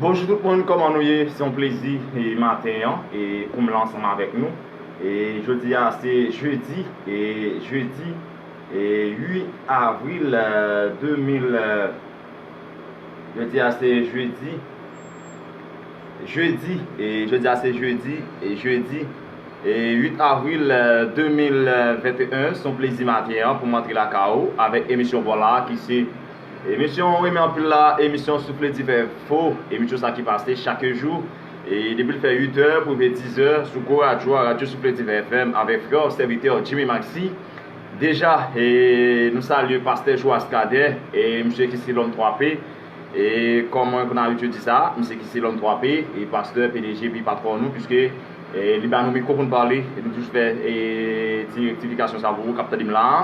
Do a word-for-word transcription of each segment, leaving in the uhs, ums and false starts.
Bonjou tout moun, kòman nou ye? Se yon plezi e maten an e pou m la ansanm avèk nou. E jodi a se jedi, e jedi e uit avril, e, de mil, e, jodi a se jedi, jedi, e jodi a se jedi, e jedi, e uit avril, e, de mil venteyen, se yon plezi maten an pou m antre lakay ou avèk emisyon pa w la ki se emisyon ou renmen anpil la, emisyon Soufle Diven Enfo, emisyon sa ki pase chak jou, e depi l fè uit è pou rive diz è sou gwo radyo a, Radyo Soufle Diven F M avèk frè w sèvitè Jimmy Maxi. Deja, e, nou salye pastè Joas Cadet, e, misye ki se lòm twa P, e, kòm mwen konn abitye di sa, misye ki se lòm twa P, e, pastè, P D G, epi patwon nou, piske, e, li ba nou mikwo pou n pale, e nou jis fè, e, ti rektifikasyon sa pou ou k ap tande m la a.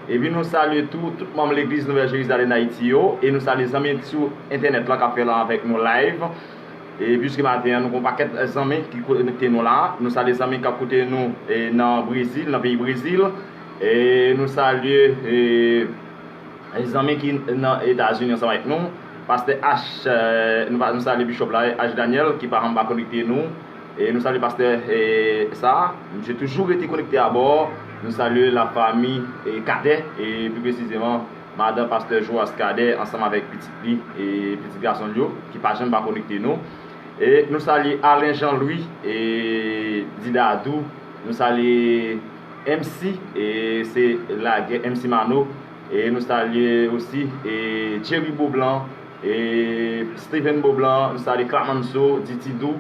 Epi nou salye tou, tout manm legliz Nouvèl Jerizalèm Ayiti yo, e nou salye zanmi sou entènèt la k ap fè la avèk nou live. E piske maten an, nou gen yon pakèt zanmi ki konekte nou la. Nou salye zanmi k ap koute nou, e, nan Brezil, nan peyi Brezil. E nou salye, e, zanmi ki nan Etazini ansanm avèk nou. Pastè H, e, nou pa, nou salye Bishop la, H Daniel, ki pa janm pa konekte nou. E nou salye pastè, e, sa, misye toujou rete konekte abò. Nou salye lafanmi, e, Cadet, e pi presizeman, madanm pastè Joas Cadet ansanm avèk pitit li, e pitit gason l yo, ki pa janm pa konekte nou. E nou salye Alain Jean Louis, e Didadou, nou salye M C, e se lagè M C Mano, e nou salye osi, e Jerry Beaublanc, e Steven Beaublanc, nou salye Clamanso, Diti Dou,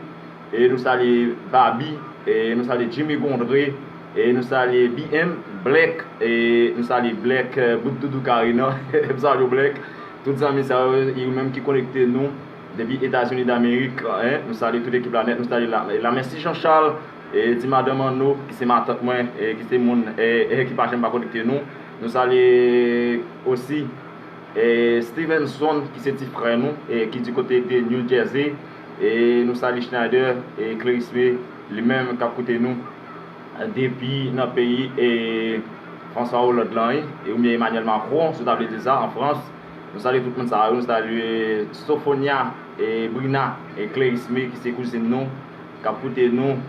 e nou salye Babi, e nou salye Jimmy Gondré, e nou salye B M Black, e nou salye Black, e, bout doudou kare nan, m salye w Black, tout zanmi sa yo, yo menm ki konekte nou depi Etazini Damerik, en, nou salye tout ekip la nèt, nou salye la, Lamèsi Jean Charles, e di madanm Anno, ki se matant mwen, e ki se moun, e, e ki pa janm pa konekte nou, nou salye osi, e Stevenson, ki se ti frè nou, e ki di kote de New Jersey, e nou salye Schneider, e Clerisme, li menm k ap koute nou, e, depi nan peyi, e François Hollande lan, wi, e oubyen Emmanuel Macron, si w ta vle di sa, an Frans. Nou salye tout moun sa yo, nou salye Sofonia, e Brina, e Clerisme, ki se kouzin nou, k ap koute nou,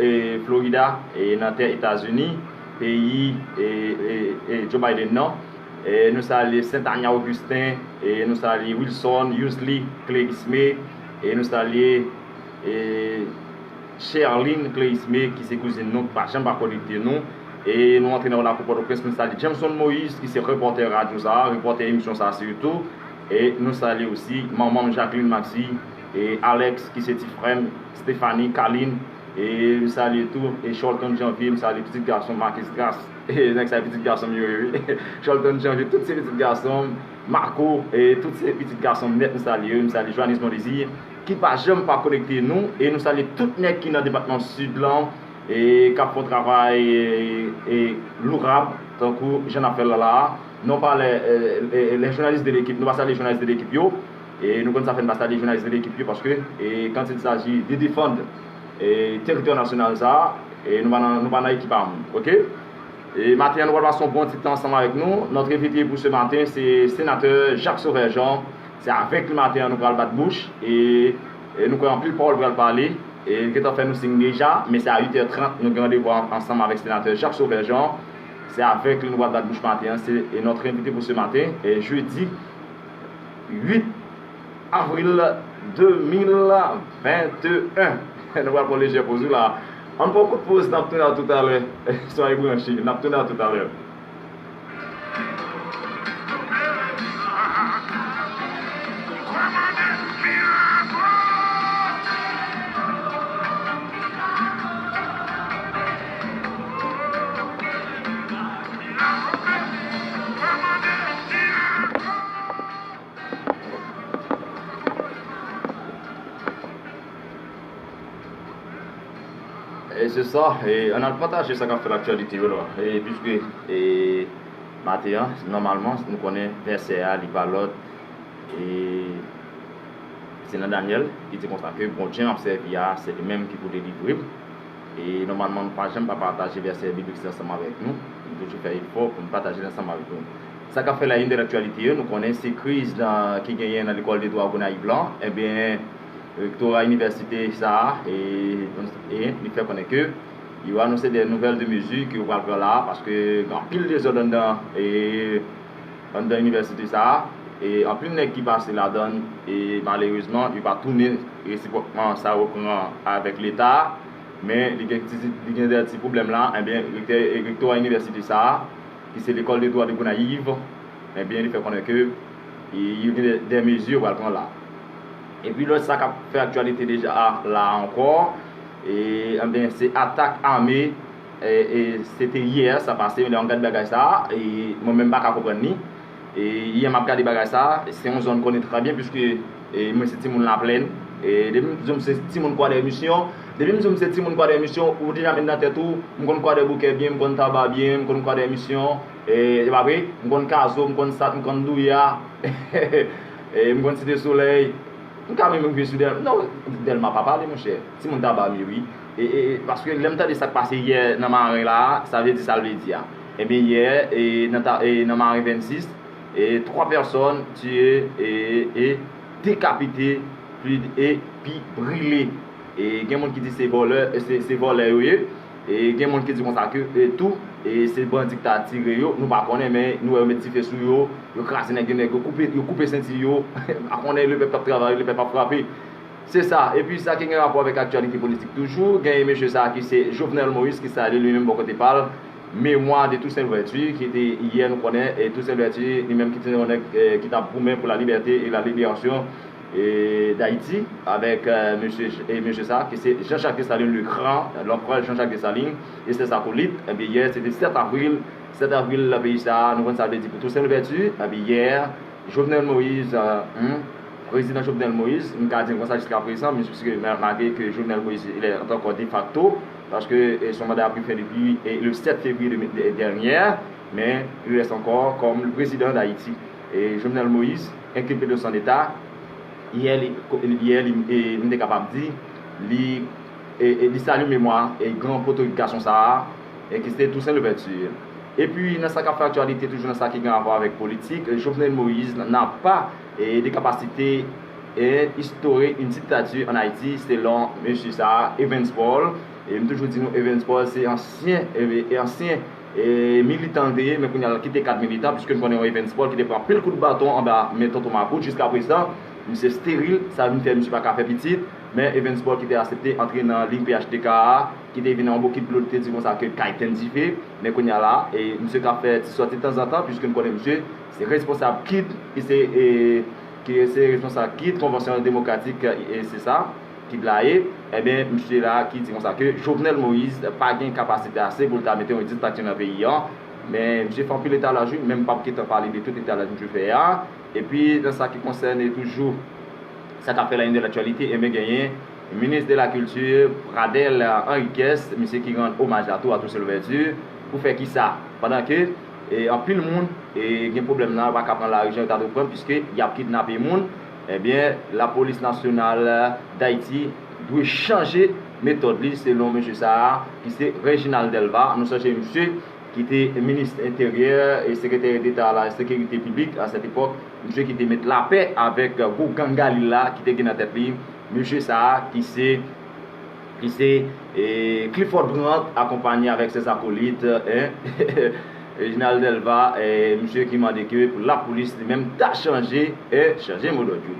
e, Florida, e nan tè Etazini, peyi, e, e, e Joe Biden nan. E nou salye Sentania Augustin, e nou salye Wilson, Yously, Clerisme, e nou salye, e Cherline Clerisme, ki se kouzin nou, ki pa janm pa konekte nou. E nou antre nan lakou Pòtoprens, nou salye Jameson Moïse, ki se repòtè radyo sa a, repòtè emisyon sa a sitou. E nou salye osi manman m Jacqueline Maxi, e Alex, ki se ti frè m, Stéphanie, Kaline, e m salye tou, e Charlton Janvier, m salye pitit gason m Marcus Grace. E nèg sa e pitit gason m yo ye, wi. Charlton Janvier, tout se pitit gason m, Marco, e tout se pitit gason m nèt, m salye yo, m salye Johannes Mondésir, ki pa janm pa konekte nou, e nou salye tout nèg ki nan depatman Sid lan, e k ap fè yon travay, e, e lourab, tankou jan n ap fè l la la a. Non pa les, e, e, les journalistes de l'équipe, nou pa salye jounalis de lekip yo, e nou konn sa fè n pa salye jounalis de lekip yo, paske, e, quand il s'agit de défendre, e, teritwa nasyonal sa a, e nou pa nan, nou pa nan ekip a moun, oke? E maten an, nou pral pase yon bon ti tan ansanm avèk nou. Notre invité pour ce matin, c'est sénateur Jacques Sauveur Jean. Se avèk li maten an nou pral bat bouch, e, e nou kwè anpil pawòl pral pale. E gentan fè nou siy deja, men se a uit è trant nou gen randevou ansanm avèk senatè Jacques Sauveur Jean. Se avèk li nou pral bat bouch maten an, se e notre invité pour ce matin, e jedi uit avril de mil venteyen. Nou pral pran lejè poz wi la. Ann pran kout poz, n ap tounen a toutalè. Soyez branchés, n ap tounen a toutalè. E se sa, e ann al pataje sa k ap fè laktyalite yo la. E piske e maten an, nòmalman, nou konnen vèsè a, li pa lòt. E se nan Danyèl, li di konsa ke Bondye n ap sèvi a, se li menm ki pou delivre m. E nòmalman, nou pa janm pa pataje vèsè biblik sa ansanm avèk nou. Nou toujou fè efò pou nou pataje l ansanm avèk nou. Sa k ap fè la une de l'actualité yo, nou konnen se kriz nan, ki genyen nan lekòl de dwa Gonayiv lan. Ebyen, rektora inivèsite sa a, e, e li fè konnen ke yo anonse de nouvelles de mesures ke yo pral pran la, paske gen anpil dezòd anndan, e, anndan inivèsite sa a, e anpil nèg ki pase ladan l, e malerezman, yo pa tounen resipwòkman sa yo pran avèk Leta, men li gen ti, li gen de ti pwoblèm la, ebyen, rektè, e rektora inivèsite sa a, ki se lekòl de dwa de Gonayiv, ebyen, li fè konnen ke e, yo gen de, de mezi yo pral pran la. Epi lòt sa k ap fè aktyalite deja la ankò, e, ebyen, se atak ame, e, e, se te yè sa pase, lè m gade bagay sa, e, mwen menm m pa ka konprann li. E, yè m ap gade bagay sa, se yon zòn m konnen trè byen, piske, e, mwen se timoun Laplèn. E, depi m di w m se timoun Kwadèmisyon, depi m di w m se timoun Kwadèmisyon, ou deja met nan tèt ou, m konn Kwadèboukè byen, m konn Taba byen, m konn Kwadèmisyon, e, e pa vre, m konn Kazo, m konn Sat, m konn Douya, e, m konn Site Solèy, m ka menm rive sou Dèl-, non, Dèlma pa pale, monchè, timoun Taba m ye, wi. E, e, e, paske lè m tande sa k pase yè nan Maren la a, sa vle di sa l vle di a. Ebyen, yè, e, nan ta-, e, nan Maren vennsis, e, twa pèsòn tiye, e, e, dekapite, pli, epi brile. E gen moun ki di se vòlè, e se, se vòlè yo ye. E gen moun ki di konsa ke, e tou, e se bandi ki ta tire yo, nou pa konnen, men nou wè yo met dife sou yo, yo kraze nèg yo, nèg yo koupe, yo koupe senti yo, pa konnen lepèp ap travay, lepèp ap frape. Se sa. Epi sa ki gen rapò avèk aktyalite politik toujou, genyen mesye sa a ki se Jovenel Moïse ki salye li menm bò kote pa l, memwa de Toussaint Louverture, ki te yè nou konnen, e Toussaint Louverture, li menm ki te yon nèg, e, ki t ap goumen pou la liberté et la libération, e, d'Haïti, avèk, e, mesye, e, mesye sa a, ki se Jean-Jacques Dessalines le Grand, l'empereur Jean-Jacques Dessalines, e se akolit, ebyen, yè, se te sèt avril, sèt avril, peyi sa a, nou konn sa vle di pou Toussaint Louverture, ebyen, yè, Jovenel Moïse, euh, hmm, président Jovenel Moïse, m ka di l konsa jiska prezan, men piske ma-, malgre ke Jovenel Moïse, il est encore de facto, paske, eh, son mandat a pris fin depuis, eh, le sept février de, de, dernier, men il reste encore comme le président d'Haïti. E Jovenel Moïse, inculpé de son état, yè li, yè li, e, m te kapab di, li, e, e, li salye memwa, e, gran patriyot gason sa a, e ki se Toussaint Louverture. Epi, nan sa k ap fè aktyalite, toujou nan sa ki gen rapò avèk politik, Jovenel Moïse n'a pas, e, de capacité, e, instaurer une dictature en Haïti, selon mesye sa a, Evans Paul. E m toujou di nou, Evans Paul, se ansyen, e, e ansyen, e, militan l te ye, men kounye a l kite kad militan, piske n konnen yon Evans Paul ki te pran anpil kout baton anba men Tonton Makout, jiska prezan, misye steril, sa vin fè misye pa ka fè pitit, men Evans Paul ki te aksepte antre nan liy P H T K a, ki te vin yon bokit dlo, li te di konsa ke l kay tenn dife, men kounye a la, e, misye ka fè ti sòti tanzantan, piske n konnen misye se responsab kid, ki se, e, ki se responsab kid Konvansyon Demokratik, e, se sa, kid la ye, ebyen, misye la ki di konsa ke Jovenel Moïse pa gen kapasite ase pou l ta mete yon diktatè nan peyi an, men misye fè anpil etalaj, wi, men m p ap gentan pale de tout etalaj misye fè a. Epi, nan sa ki konsène toujou sa k ap fè la une de l'actualité, ebyen, genyen minis de la kilti, Pradel Henriquez, misye ki rann omaj la tou a Toussaint Louverture. Pou fè kisa? Pandan ke, e, anpil moun, e, gen pwoblèm nan, yo pa ka pran lari jan yo ta dwe pran, piske y ap kidnape moun, ebyen, Lapolis Nasyonal Dayiti dwe chanje metòd li, selon mesye sa a, ki se Reginald Delva. Nou sonje misye ki te minis enteryè e sekretè deta a la sekirite piblik a sèt epòk, misye ki te met lapè avèk gwo gang Galil la ki te gen nan tèt li, mesye sa a ki se ki se, e, Clifford Brandt, akonpanye avèk ses acolytes, en, Reginald Delva, e, misye ki mande ke pou lapolis li menm ta chanje, e, chanje modòd yo.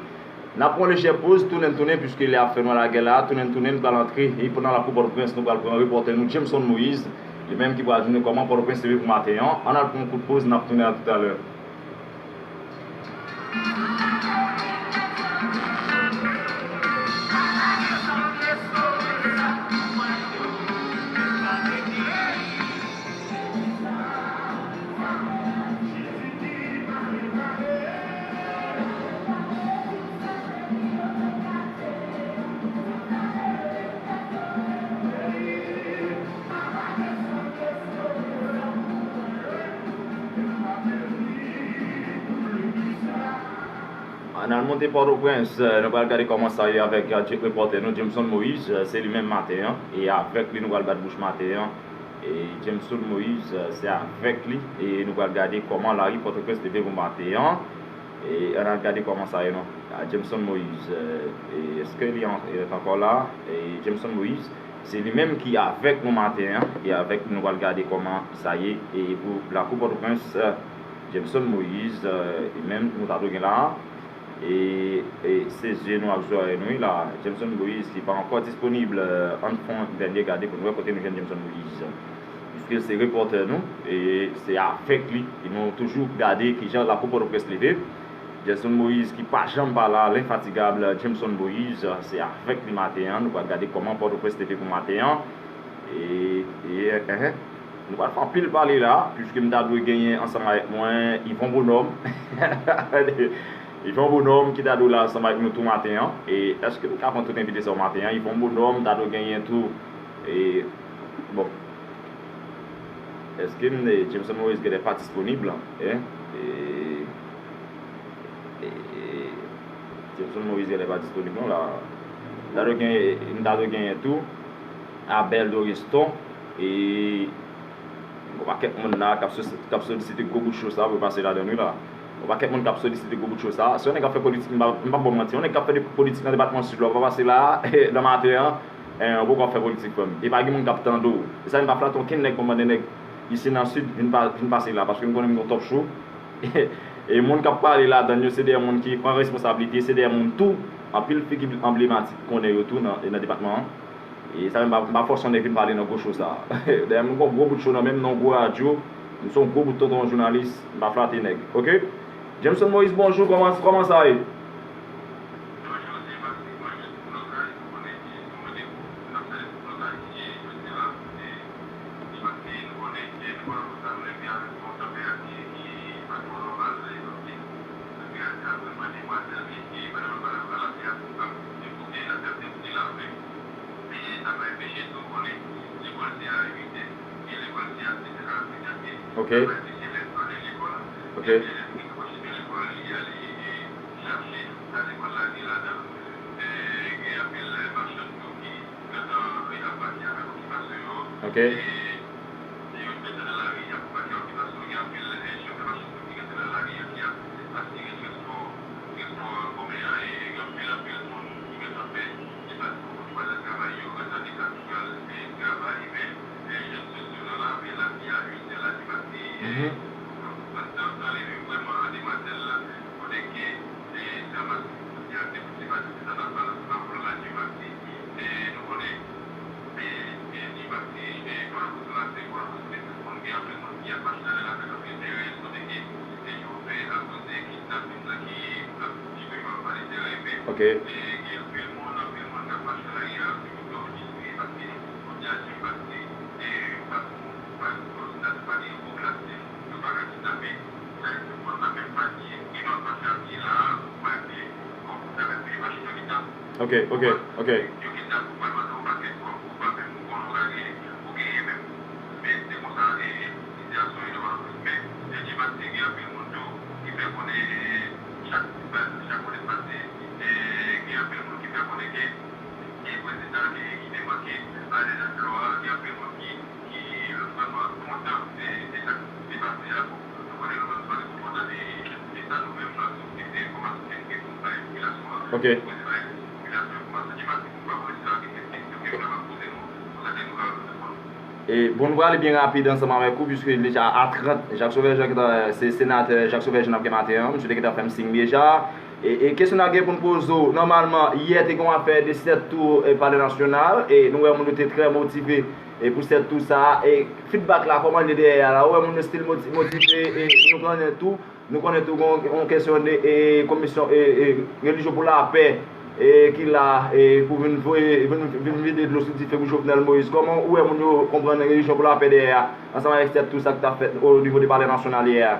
N ap pran lejè poz, tounen n tounen, piske lè ap fè nwa lagè la, tounen n tounen, n pral antre, e pandan lakou Pòtoprens, nou pral pran repòtè nou, Jameson Moïse, li menm ki pral di nou kòman Pòtoprens te ye pou maten an. Ann al pran yon kout poz, n ap tounen a toutalè. Ann al monte Pòtoprens, nou pral gade kòman sa ye avèk, eh, repòtè nou, Jameson Moïse, se li menm maten an, e avèk li nou pral bat bouch maten an. E Jameson Moïse, se avèk li, e nou pral gade kòman lari Pòtoprens te leve pou maten an. E ann al gade kòman sa ye non. A, Jameson Moïse, e èske li an-, li ankò la? E Jameson Moïse, se li menm ki avèk nou maten an, e avèk li nou pral gade kòman sa ye, e pou lakou Pòtoprens, Jameson Moïse, e menm nou ta dwe gen la, e, e se zye nou ak zòrèy nou wi la. Jameson Moïse ki pa ankò disponib, ann fè yon dènye gade pou n wè kote nou jwenn Jameson Moïse. Piske se repòtè nou, e se avèk li, e nou toujou gade kijan lakou Pòtoprens leve. Jameson Moïse ki pa janm pa la, lenfatigab Jameson Moïse, se avèk li maten an, nou pral gade kòman Pòtoprens leve pou maten an. E, e, e, nou pral fè anpil pale la, piske m ta dwe genyen ansanm avèk mwen Yvon Bonòm. Yvon Bonòm ki ta dwe la ansanm avèk nou tou maten an. E èske m ka pran tout envite sa yo maten an? Yvon Bonòm ta dwe genyen tou. E, bon. Èske m, e, Jameson Moïse genlè pa disponib la? E, e, e, Jameson Moïse genlè pa disponib non la. M ta dwe genyen, m ta dwe genyen tou. Abel Doriston. E yon pakèt moun la k ap so-, k ap solisite gwo bout cho sa pou yo pase ladan l wi la. Yon pakèt moun k ap solisite gwo bout cho sa. Si yon nèg ap fè politik, m pa, m p ap ba w manti, yon nèg k ap fè de-, politik nan depatman Sid la, w pa pase la, nan maten an, en, ou poko ap fè politik, frè m. E pa gen moun k ap tande w. E sa, m pa flate okenn nèg pou m mande nèg isi nan Sid vin pa-, vin pase la, paske m konnen m gon talk show. E moun k ap pale ladan l yo, se de moun ki pran responsablite, se de moun tou, anpil figi anblematik konnen yo tou nan, nan depatman an. E sa menm, m pa, m pa fòse yon nèg vin pale nan gwo cho sa. Dayè, m gon gwo bout cho nan men m, nan yon gwo radyo, m se yon gwo bout tonton jounalis, m pa flate nèg, oke? Jameson Moïse, bonjou, kòman, kòman sa ye? Ok. Ok. Ok. Mhm. Ok. Ok, ok, ok. Ok. E bon, nou prale byen rapid ansanm avèk ou, piske deja a trant, Jacques Sauveur Jean gentan, se senatè Jacques Sauveur Jean n ap gen maten an, misye te gentan fè m siy deja. E, e kesyon n ap gen pou n poze w, nòmalman, yè te gen yon afè de sèt tou e Palè Nasyonal, e nou wè moun yo te trè motive e pou sèt tou sa a, e feedback la, kòman l ye dèyè a la, ou wè moun yo still moti-, motive, e nou konnen tou, Nou konnen tou gen yon kesyon de e, komisyon e, e, relijyon pou lapè e, ki la e, pou vin voye, vin, vin vide dlo sou dife pou Jovenel Moïse. Kòman ou wè moun yo konprann relijyon pou lapè dèyè a, ansanm avèk sèt tou sa k t ap fèt o nivo de Palè Nasyonal yè a?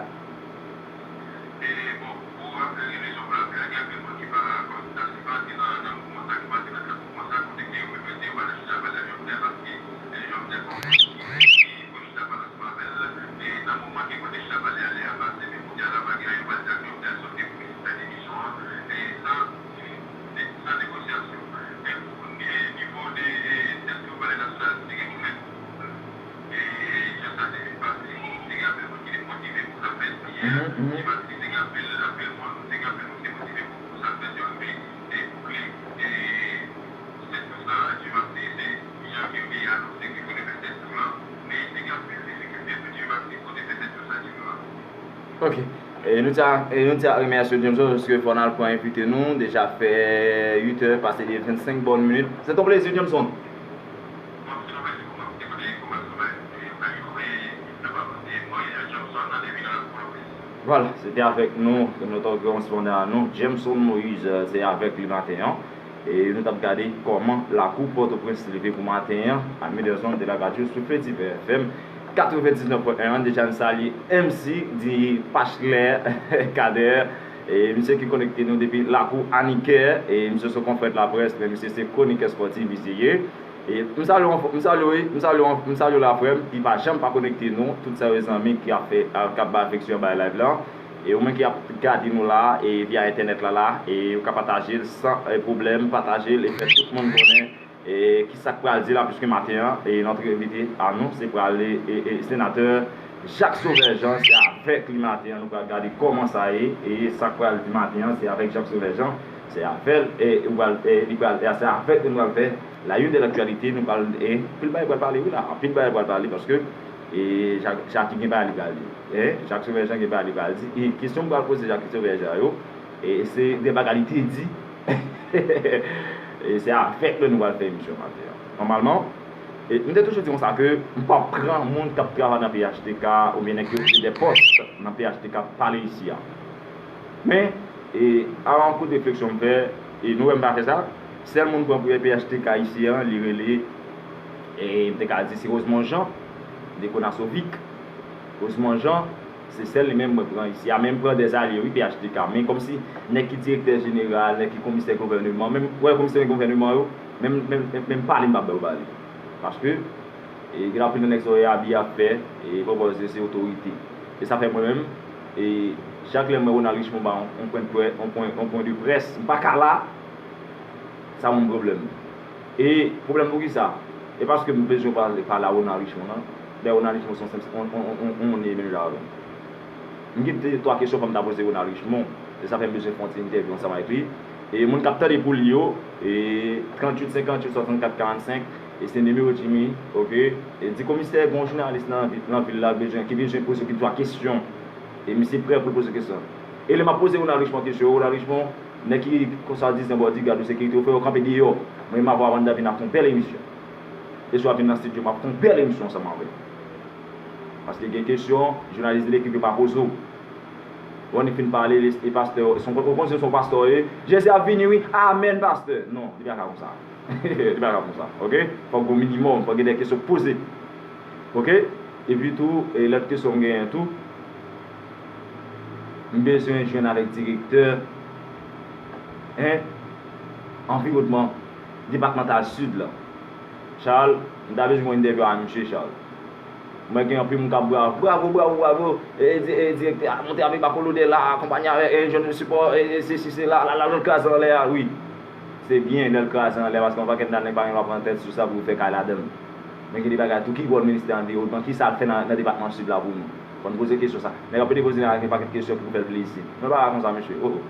Ok. E nou te a, e nou te a remèsye Jameson paske fò n al pran envite nou. Deja fè uit è pase de vennsenk bòn minit. Se ton plezi, Jameson. Vwala, se te avèk nou, nòt gran korespondan an nou, Jameson Moïse, se avèk li maten an. E nou t ap gade kòman lakou Pòtoprens leve pou maten an, Amide Zòn de la radyo sou Fedivè F M katrevendiznèf pwen en an. Deja n salye M C di Pachlè Kader, e misye ki konekte nou depi lakou Anikè, e misye se konfrè laprès, men misye se kronikè spòtif misye ye. E m salye w, m salye w, m salye w, m salye w la frè m, ki pa janm pa konekte nou, tout sa yo zanmi ki ap fè, k ap bay afeksyon bay live la. E ou menm ki ap gade nou la, e via entènèt la la, e ou ka pataje l san e, pwoblèm, pataje l e fè tout moun konnen e, ki sa k pral di la, piske maten an, e, nòt envite a nou, se pral e, e, e, senatè Jacques Sauveur Jean, se avèk li maten an, nou pral gade kòman sa ye, e sa k pral di maten an, se avèk Jacques Sauveur Jean, se avè l, e, ou pral, e, li pral, e, se avèk li nou pral fè la une de l'actualité, nou pral, e, anpil bagay pral pale, wi la, anpil bagay pral pale, paske, e, Jacques, Jacques gen bagay li pral di, e, Jacques Sauveur Jean gen bagay li pral di, e, kesyon m pral poze Jacques Sauveur Jean yo, e, se de bagay li te di, e, se avèk li nou pral fè emisyon maten an. Nòmalman, e, m te toujou di konsa ke m p ap pran moun k ap travay nan P H T K oubyen nèg ki okipe de pòs nan P H T K pale isi a. Men, e, a yon kout refleksyon m fè, e nou wè m pa fè sa, sèl moun m pran pou P H T K isi a, li rele, e, m te ka di se Rosemond Jean, de Konasovic. Rosemond Jean, se sèl li menm mwen pran isi a, men m pran dèzalye, wi, P H T K. Men kòmsi nèg ki direktè jeneral, nèg ki komisè gouvèneman, menm, wè komisè gouvèneman yo, menm, menm, menm, menm pale m p ap ba yo pale. Paske, e, gen anpil nan nèg sa yo e abi y ap fè, e, pòpòze se otorite. E sa fè mwen menm, e, chak lè m wè Ronald Richemond ba yon, yon pwen de prè-, yon pwen, yon pwen de près, m pa ka la, sa ban m pwoblèm. E pwoblèm poukisa? E paske m bezwen pale, pale a Ronald Richemond nan. Dayè Ronald Richemond se yon senp, yon, yon, yon, yon, yon moun li ye menm jan avè m. M gen de twa kesyon fò m ta poze Ronald Richemond. E sa fè m bezwen fè yon ti entèvyou ansanm avèk li. E moun k ap tande pou li yo, e tranntuit senkantuit swasannkat karannsenk, e se nimewo Jimmy, oke? E di komisè, gen yon jounalis nan vi-, nan vil la bezwen, ki bezwen poze yon twa kesyon. E misye prè pou l poze kesyon. E lè m ap poze Ronald Richemond kesyon, Ronald Richemond, nèg ki konsa di se yon bodyguard ou sekirite, ou fè yo kanpe deyò. Mwen menm avè w Wanda vin ap fè yon bèl emisyon. E si w ap vin nan estidyo, m ap fè yon bèl emisyon ansanm avè w. Paske gen kesyon, jounalis de lekip yo pa poze w. Ronnie fin pale, li, e pastè, se yon, ou konn se yon pastè, e, Jezi ap vini, wi, amèn, pastè. Non, li pa ka konsa. Li pa ka konsa, oke? Fòk gen yon minimòm, fòk gen de kesyon poze. Oke? Epi tou, e lòt kesyon m genyen tou, m bezwen jwenn avèk direktè, en, anviwònman depatmantal Sid la. Charles, m ta bezwen yon entèvyou a misye Charles. Mwen gen anpil moun k ap bravo, bravo, bravo, bravo. E, di-, e, direktè a monte avèk bakolodè la, akonpanye avèk, e, jwenn sipò, e, e, sesi, sela, la, la, l ap kraze anlè a, wi. Se byen, lè l kraze anlè, paske yon pakèt nèg pa gen dwa pran tèt sou sa pou yo fè kay ladan l. Men gen de bagay tou, ki wòl ministè anviwònman, ki sa l fè nan, nan depatman Sid la pou nou? Fò n poze kesyon sa. Nèg ap poze, gen pakèt kesyon ki pou fè l plezi. Men pa konsa, mesye. Oh, oh.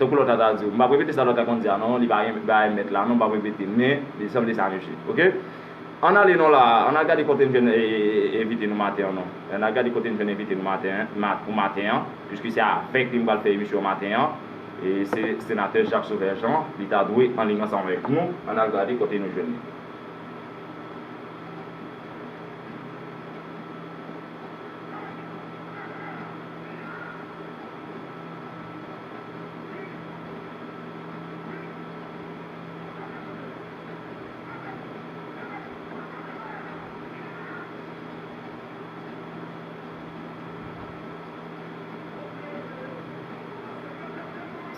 Tankou lòt la ta di w. M p ap repete sa lòt la konn di a, non, li pa renmen, li pa renmen mèt la, non, m p ap repete. Men, li sanble sa, mesye. Oke? Ann ale non la, ann al gade kote n jwenn, e, e, e, envite nou maten an non. Ann al gade kote n jwenn envite nou maten an, ma-, pou maten an, piske se avèk li m pral fè emisyon maten an. E se senatè Jacques Sauveur Jean, li ta dwe an liy ansanm avèk nou. Ann al gade kote nou jwenn li.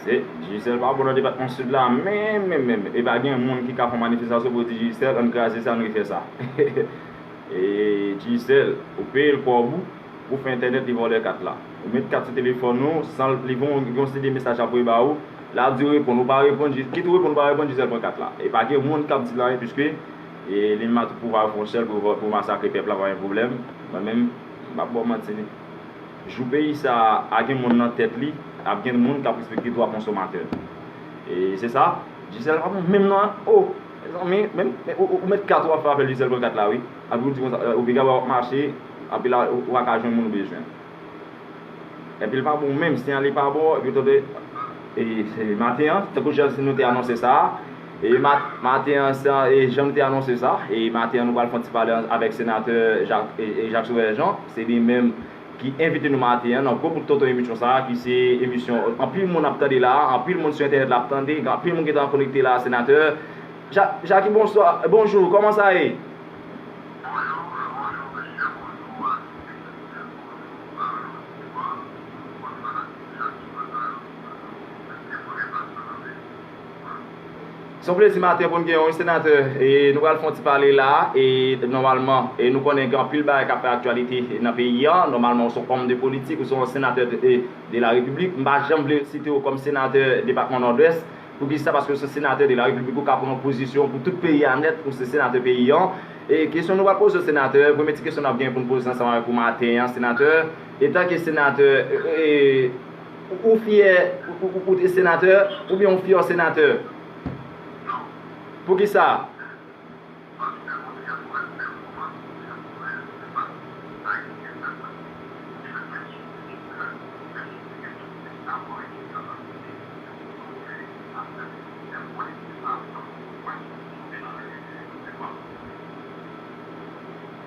Se, Digicel pa bon nan depatman Sid la, menm, menm, menm. E pa gen moun ki ka fè yon manifestasyon pou di Digicel, ann kraze sa, ann refè sa. E Digicel, ou peye l kòb ou, pou fè entènèt, li vòlè kat la. Ou met kat sou telefòn ou, san li voye yon, yon seri de mesaj ap voye ba ou, l ap di w reponn, ou pa reponn, kit ou reponn, ou pa reponn, Digicel pran kat la. E pa gen moun k ap di l anyen, piske, e, li menm ak tout pouvwa yo fè yon sèl pou, pou masakre pèp la, pa gen pwoblèm. Mwen menm, m p ap ba w manti, jou peyi sa a gen moun nan tèt li, ap gen moun k ap respekte dwa konsomatè. E se sa, Digicel pa bon menm non, o, mezanmi, menm, men ou, ou, ou met kat ou ap fè apèl Digicel pran kat la, wi. Epi ou di konsa, e, ou piga w ap mache, epi la, ou, ou pa ka jwenn moun ou bezwen. Epi l pa bon menm, sinyal li pa bon, epi ou tande, e, se maten an, tankou jan nou te anonse sa, e ma-, maten an, sa, e jan nou te anonse sa, e maten an, nou pral fè yon ti pale avèk senatè Jacques, e, e Jacques Sauveur Jean, se li menm ki envite nou maten an nan gwo kout tonton emisyon sa a, ki se emisyon anpil moun ap tande la, anpil moun sou entènèt la ap tande, anpil moun gentan konekte la, senatè. Ja-, Jacques, bonswa, bonjou, kòman sa ye? Se yon plezi maten pou n gen yon senatè. E nou pral fè yon ti pale la. E nòmalman, e nou konnen gen anpil bagay k ap fè aktyalite nan peyi a. Nòmalman, ou se yon òm de politik, ou se yon senatè de, e, de la Repiblik. M pa janm vle site w kòm senatè depatman Nòdwès. Poukisa? Paske ou se senatè de la Repiblik, ou ka pran yon pozisyon pou tout peyi a nèt, ou se senatè peyi a. E kesyon nou pral poze w, senatè, premye ti kesyon n ap gen pou n poze ansanm avèk ou maten an, senatè, etanke senatè, e, Ou, ou fyè, ou, ou, ou te senatè, oubyen ou fyè senatè? Poukisa?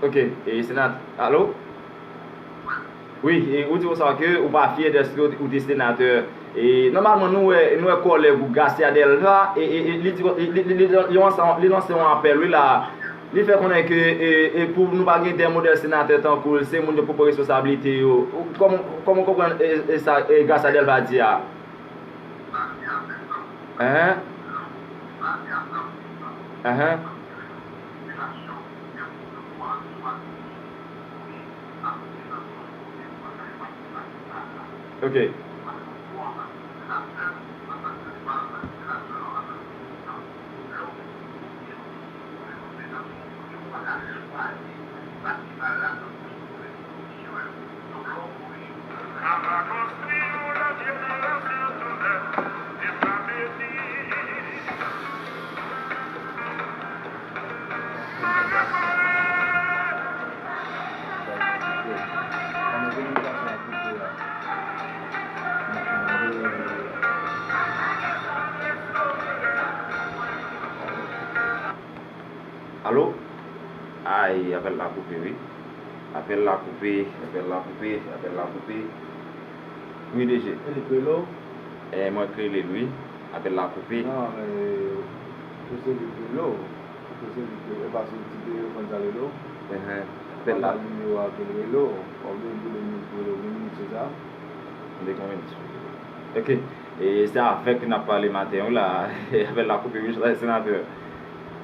Ok, e senat-, alo? Wi, e ou di konsa ke ou pa fyè dèske ou te, ou te senatè. E nòmalman, nou wè, nou wè kòlèg ou Garcia Delva, e, e, e li di, li, li, li, li, li lanse, li lanse yon apèl, wi, la. Li fè konnen ke, e, e pou nou pa gen de modèl senatè tankou l, se moun yo pou pran responsablite yo. Ou, kòman, kòman w konprann, e, e sa, e Garcia Delva di a? Enhen. Enhen. Ok. Alo? Ay, apèl la koupe, wi. Apèl la koupe, apèl la koupe, apèl la koupe. Wi, D J. E li k rele w? E, mwen k rele l, wi. Apèl la koupe. Non, e, se li k rele w. Se li k rele w. E pa sou ti telefòn sa l rele w? Enhen. Apèl la. Ou pa nimewo a ke l rele w. Ou gen de minit pou rele w, gen minit se sa? M te gen yon minit. Ok. E se avèk li n ap pale maten an la. Apèl la koupe, wi, senatè.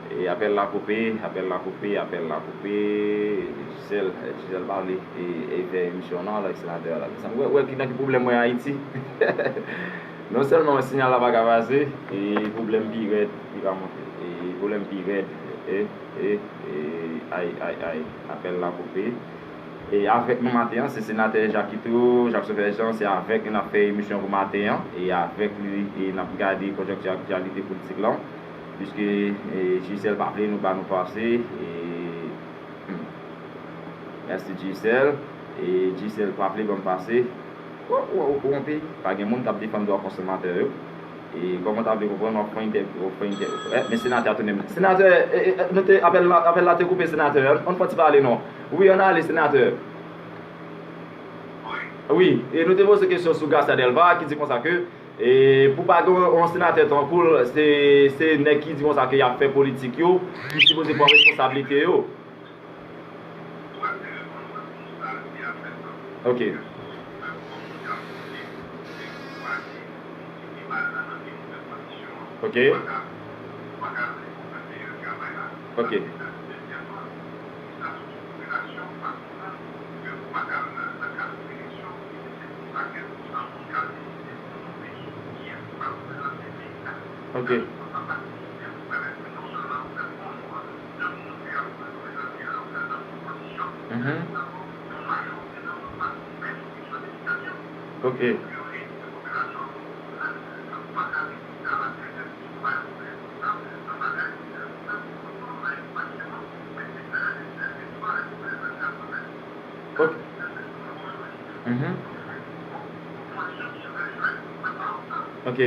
E apèl la koupe, apèl la koupe, apèl la koupe. Gisèle, Gisèle pale, e, e fè emisyon nan, la, senatè a la. Sa, wè, wè ki nan ki pwoblèm mwen Ayiti. Non sèlman sinyal la pa ka pase, e pwoblèm pi rèd, li pa monte. E pwoblèm pi rèd, e, e, e, ay, ay, ay, apèl la koupe. E avèk nou maten an, se senatè Jakito, Jacques Sauveur Jean, se avèk li n ap fè emisyon pou maten an, e avèk li, e n ap gade konjonkti aktyalite politik lan, piske, e, Gisèle pa vle nou ba nou pase, e Mèsi Gisèle. E Gisèle pa vle ban m pase. Ou, ou, ou, ou yon peyi, pa gen moun k ap defann dwa konsomatè yo. E kòman w ta vle konprann w ap fè entè, w ap fè entè, eh, men senatè a tounen. Senatè, eh, eh, nou te, apèl la, apèl la te koupe, senatè. Ann, ann fè yon ti pale non. Wi, ann ale, senatè. Wi, e nou te poze kesyon sou Garcia Delva ki di konsa ke, e, pou pa gen yon senatè tankou l, se, se nèg ki di konsa ke y ap fè politik yo ki sipoze pran responsablite yo. Ok. Ok. Ok. Ok. Mhm. Ok. Ok. Mhm. Ok.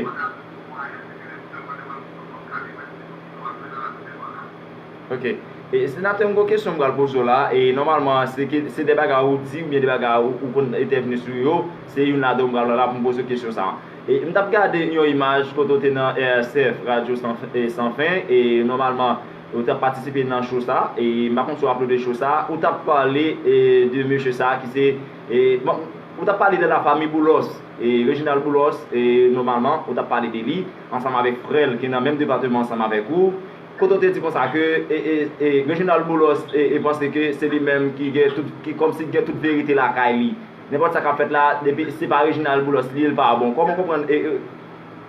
Ok. E, senatè, m gon kesyon m pral poze w la. E, nòmalman, se ke, se de bagay ou di oubyen de bagay ou, ou konn entèvni sou yo, se youn ladan m pral la pou m poze w kesyon sa a. E, m t ap gade yon imaj kote w te nan R S F, Radyo San, e, San Fen, e, nòmalman, ou t ap patisipe nan show sa a, e, m pa konn si w ap aplode show sa a, ou t ap pale, e, de mesye sa a ki se, e, bon, ou t ap pale de la famille Boulos, e, Reginald Boulos, e, nòmalman, ou t ap pale de li, ansanm avèk frè l ki nan menm depatman ansanm avèk ou, kote w te di konsa ke, e, e, e, Reginald Boulos, e, e, panse ke se li menm ki gen tout, ki kòmsi gen tout verite lakay li. Nenpòt sa k ap fèt la, depi se pa Reginald Boulos li ye, l pa bon. Kòman w konprann, e, e,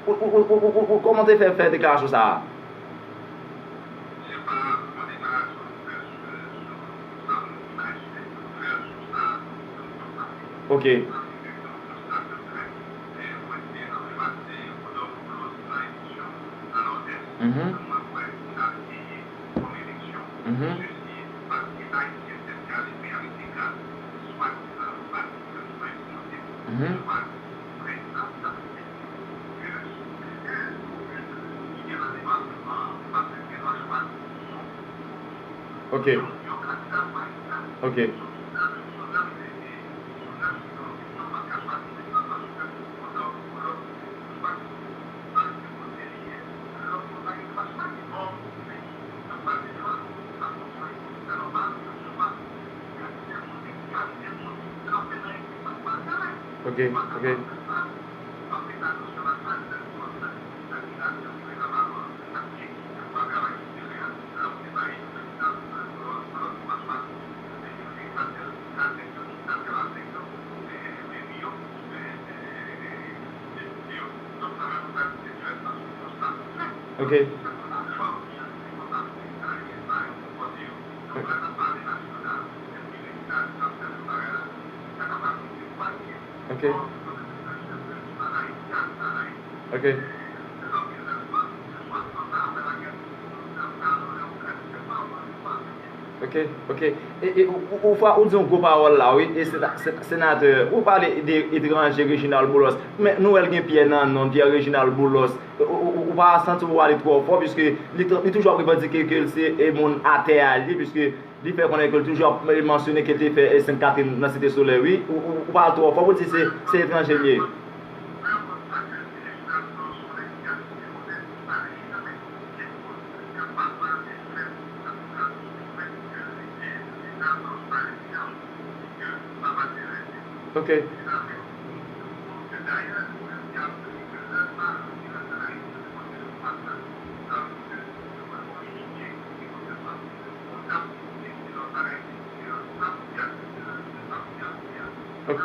ou, ou, kòman w te fè fè deklarasyon sa a? Ok. Mhm. Mhm. Mhm. Ok. Ok. Ok, ok. Ok. Ok. Ok. Ok, ok. E, e, ou, ou, ou fa-, ou di yon gwo pawòl la, wi. E sena-, se-, senatè, ou pale de etranje, Reginald Boulos. Men nou wè l gen Pyè nan non l, Pierre Reginald Boulos. Ou, ou, ou, ou pa santi w ale twò fò, piske li t-, li toujou ap revandike ke l se, e, moun atè a li, piske li fè konnen ke l toujou ap, e, mansyone ke l te fè, e, Sent Katrin nan Site Solèy, wi. Ou, ou, ou pa al twò fò pou di se, se etranje l ye. Ok. Ok.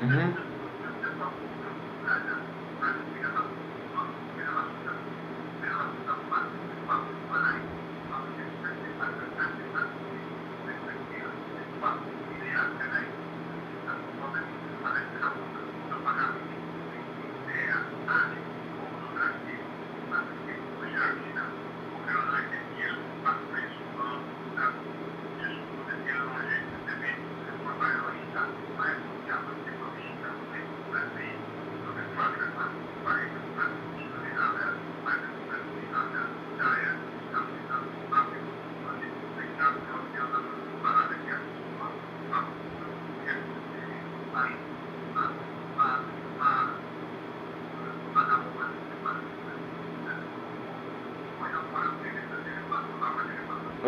Mhm.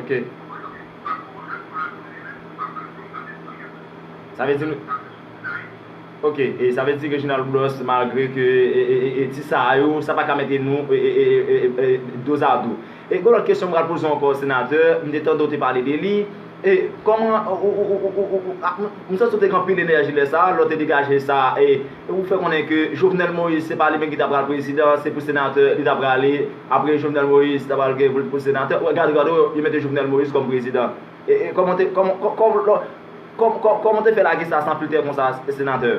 Ok. Sa vle di nou, ok, e sa vle di Reginald Boulos, malgre ke e, e, e, e ti sa yo, sa pa ka mete nou e, e, e, e, e, e, dozado. E gon lòt kesyon m pral poze w ankò, senatè, m te tande w te pale de li. E kòman ou, ou, ou, ou, ou, ou, a, m, m santi w te gen anpil enèji lè sa a, lè w te degaje sa, e, e ou fè konnen ke Jovenel Moïse, se pa li menm ki ta pral prezidan, se pou senatè li ta prale, apre Jovenel Moïse ta pral gen pou, pou senatè. Ou gade, gade, yo mete Jovenel Moïse kòm prezidan. E, e kòman w te, kòman, kò-, kò-, lò-, kò-, kò-, kòman w te fè lage sa san filtè konsa, senatè?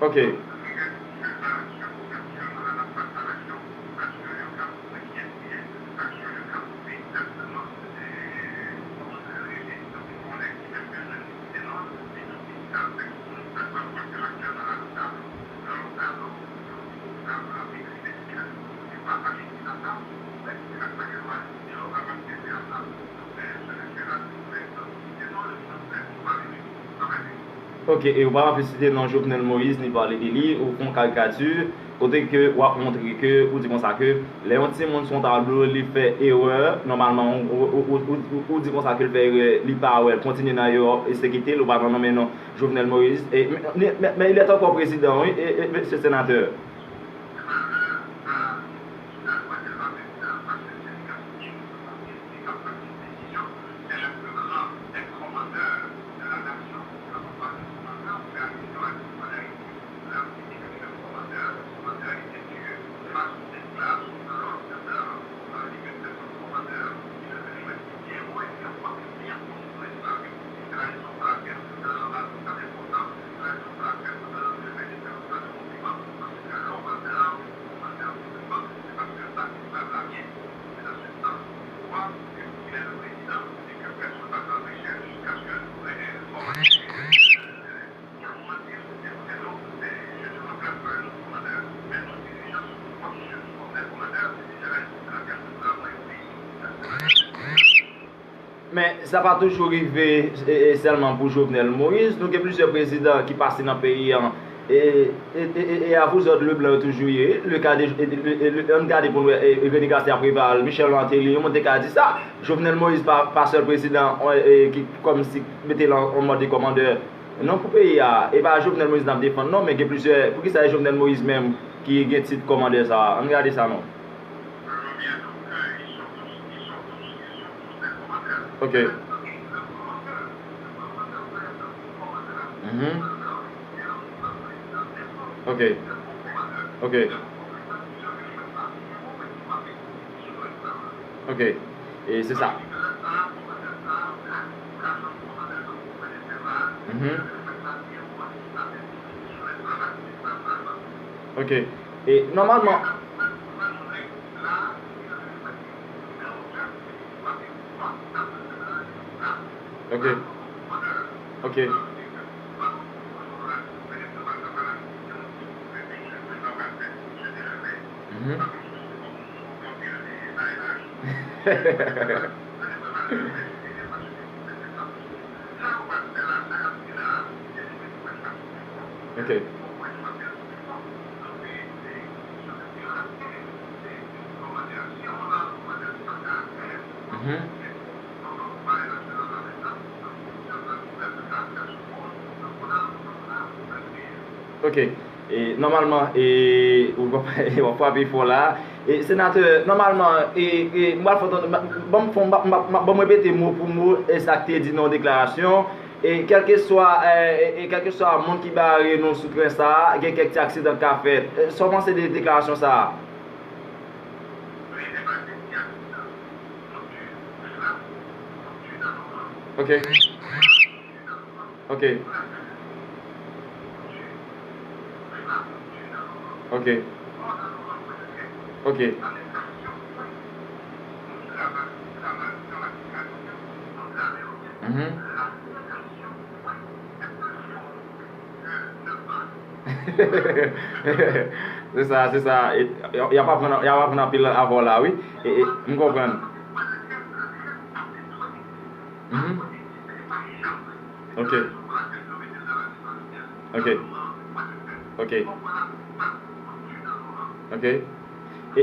Ok. Ok, e ou pa anvi site non Jovenel Moïse ni pale de li, ou fè yon karikati, kote ke w ap montre ke, ou di konsa ke, lè yon timoun sou yon tablo, li fè erè, nòmalman, ou, ou, ou, ou, ou, ou di konsa ke l fè erè, li pa wè l, kontinye nan erè, e se kite l, ou pa nan nonmen non Jovenel Moïse. E, men, men, men, men il est encore président, wi, e, e, mesye senatè. Men, sa pa toujou rive, e, e, sèlman pou Jovenel Moïse. Nou gen plizyè prezidan ki pase nan peyi an. E, e, e, e, e à vous autres, Leblanc yo toujou ye. Le ka de, e, e, e, e, ann gade pou n wè, e, e, René Garcia Préval, Michel Martelly, yo moun te ka di sa. Jovenel Moïse pa, pa sèl prezidan, e, e, ki kòmsi mete l an, an mòd de kòmandè. Non, pou peyi a, e pa Jovenel Moïse n ap defann, non, men gen plizyè. Poukisa e Jovenel Moïse menm ki gen tit kòmandè sa a? Ann gade sa, non. Ok. Mhm. Ok. Ok. Ok. E se sa. Mhm. Ok. E nòmalman. Ok. Ok. Mhm. Ok. Mhm. Ok. E, nòmalman, e, w ap frape fò la. E, senatè, nòmalman, e, e, m pral fè, ban m fè, m ap, m ap, m ap, ban m repete mo pou mo, e, sa k te di nan yon deklarasyon. E, kèlkeswa, e, e, e, kèlkeswa moun ki bare nou sou tren sa a, gen kèk ti aksidan k ka fèt. E, sa w panse de deklarasyon sa a? Ok. Ok. Ok. Ok. Mhm. Se sa, se sa. E, y, y ap aprann, y ap aprann anpil avè w la, wi. E, e, m konprann. Mhm. Ok. Ok. Ok. Ok. E,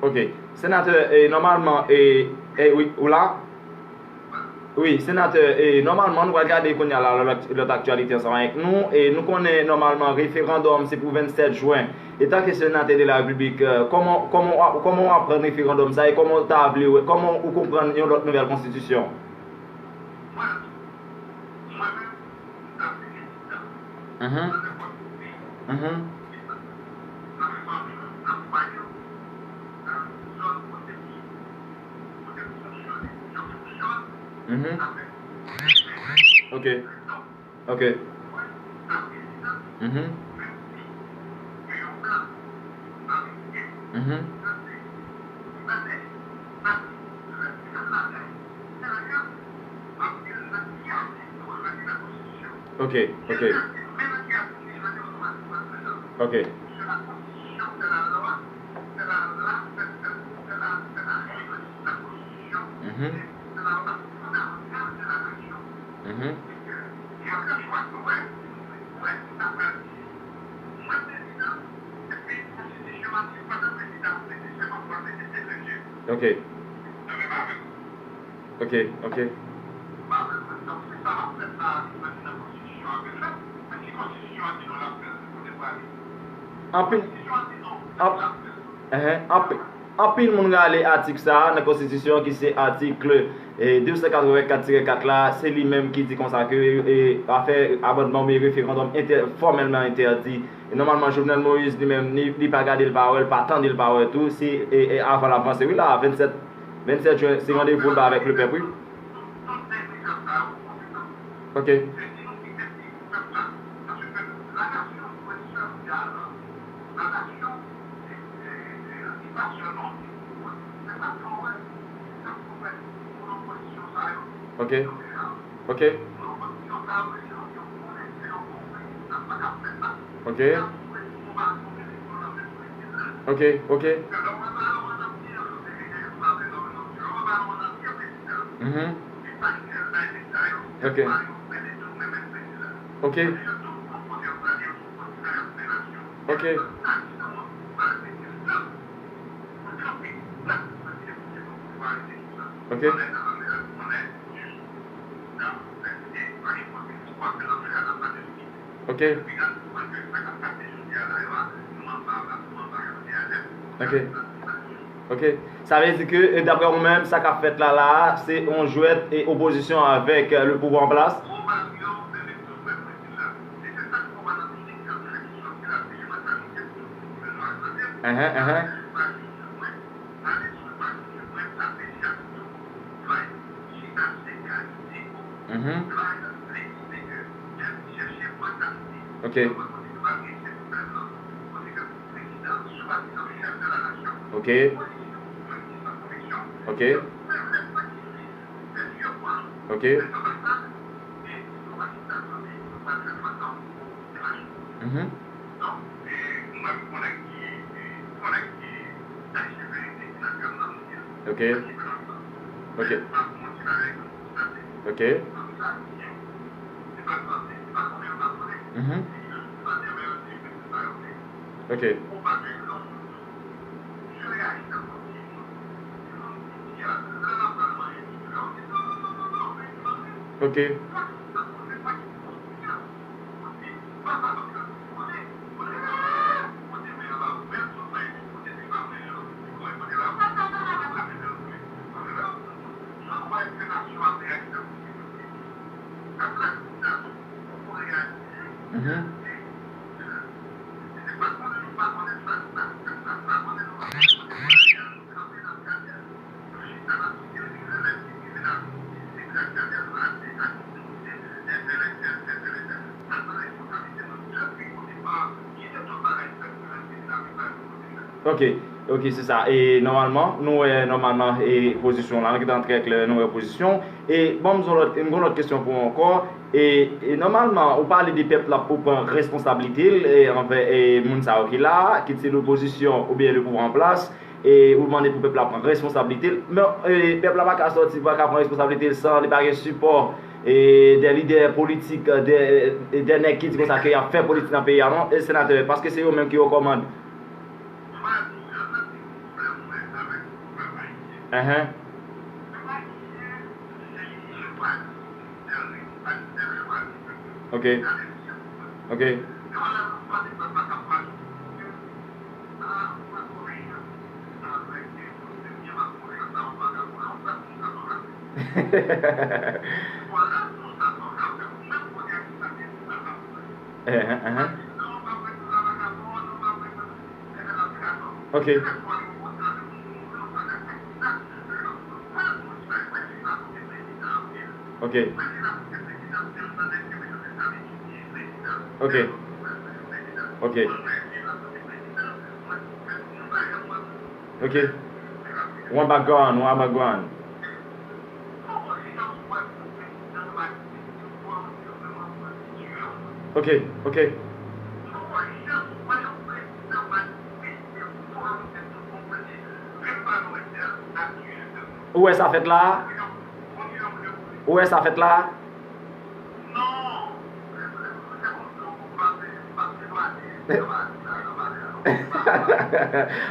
ok. Senatè, e, nòmalman, e, e, wi, ou la? Wi, senatè, e, nòmalman, nou pral gade kounye a la lòt, lòt aktyalite ansanm avèk nou. E nou konnen, nòmalman, referandòm se pou vennsèt jen. Etanke senatè de la Repiblik, e, kòman, kòman w ap, kòman w ap pran referandòm sa e kòman w ta vle wè, kòman ou konprann yon lòt nouvèl konstitisyon? Mhm. Mhm. Mhm. Ok. Ok. Mhm. Mhm. Ok, ok. Ok. Mhm. Mhm. Ok. Ok, ok. Anpil, anp-, enhen, anpil, anpil moun rale atik sa a nan konstitisyon ki se atik, e, de san katrevenkat tirè kat la, se li menm ki di konsa ke, e, afè amandman oubyen referandòm entè-, fòmèlman entèdi. E nòmalman, Jovenel Moïse, li menm, li, li pa gade l, pa wè l, pa tande l, pa wè tou. Se, e, e, avan l ap vanse, wi, la, vennsèt, vennsèt jen, se randevou l ba avèk lepèp, wi. Ok. Ok. Ok. Ok. Ok, ok. Mhm. Ok. Ok. Ok. Ok. Ok. Ok. Ok. Sa vle di ke, e, daprè ou menm, sa k ap fèt la, la a, se yon jwèt e opozisyon avèk, e, le pouvwa an plas? Enhen, enhen. Mhm. Ok. Ok. Ok. Ok. Mhm. Ok. Ok. Ok. Mhm. Ok. Ok. Mhm. Ok, ok, se sa. E nòmalman, nou wè nòmalman e pozisyon la, nou gentan trè klè, nou wè pozisyon. E bon, m gen lòt, m gen lòt kesyon pou ou ankò. E, e nòmalman, ou pale de pèp la pou pran responsablite l e anvè e moun sa yo ki la, kit se lopozisyon oubyen le pouvwa an plas. E ou mande pou pèp la pran responsablite l. Men e, pèp la pa ka sòti, pa ka pran responsablite l san li pa gen sipò e, de lidè politik, de, de nèg ki di konsa ke y ap fè politik nan peyi a non, e senatè, paske se yo menm ki yo kòmand. Enhen. Ok. Ok. Enhen, enhen. Ok. Ok. Ok. Ok. Ok. One background, one background. Ok, ok. Ou wè sa fèt la? Ou wè sa fèt la?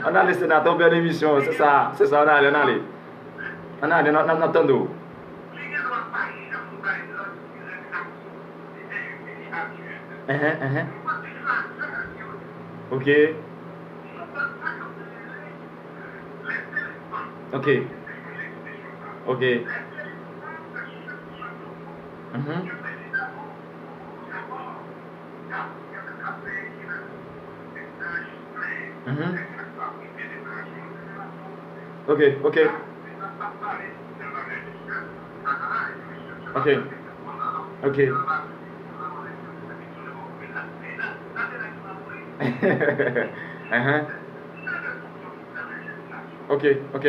Ann ale, senatè, w pèdi emisyon an, se sa, se sa, ann ale, ann ale. Ann ale, n ap, n ap, n ap tande w. Enhen, enhen. Ok. Ok. Ok. Mhm. Mhm. Ok, ok. Ok. Ok. Ahan. Ok, ok.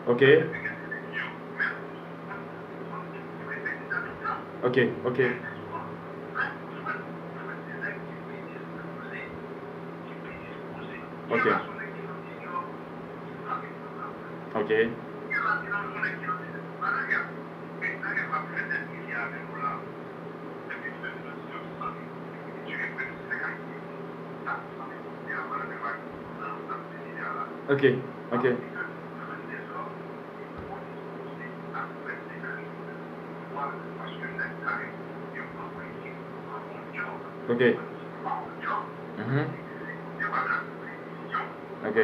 Ok. Ok, ok. Ok. Ok. Ok, ok. Ok. Mhm. Ok.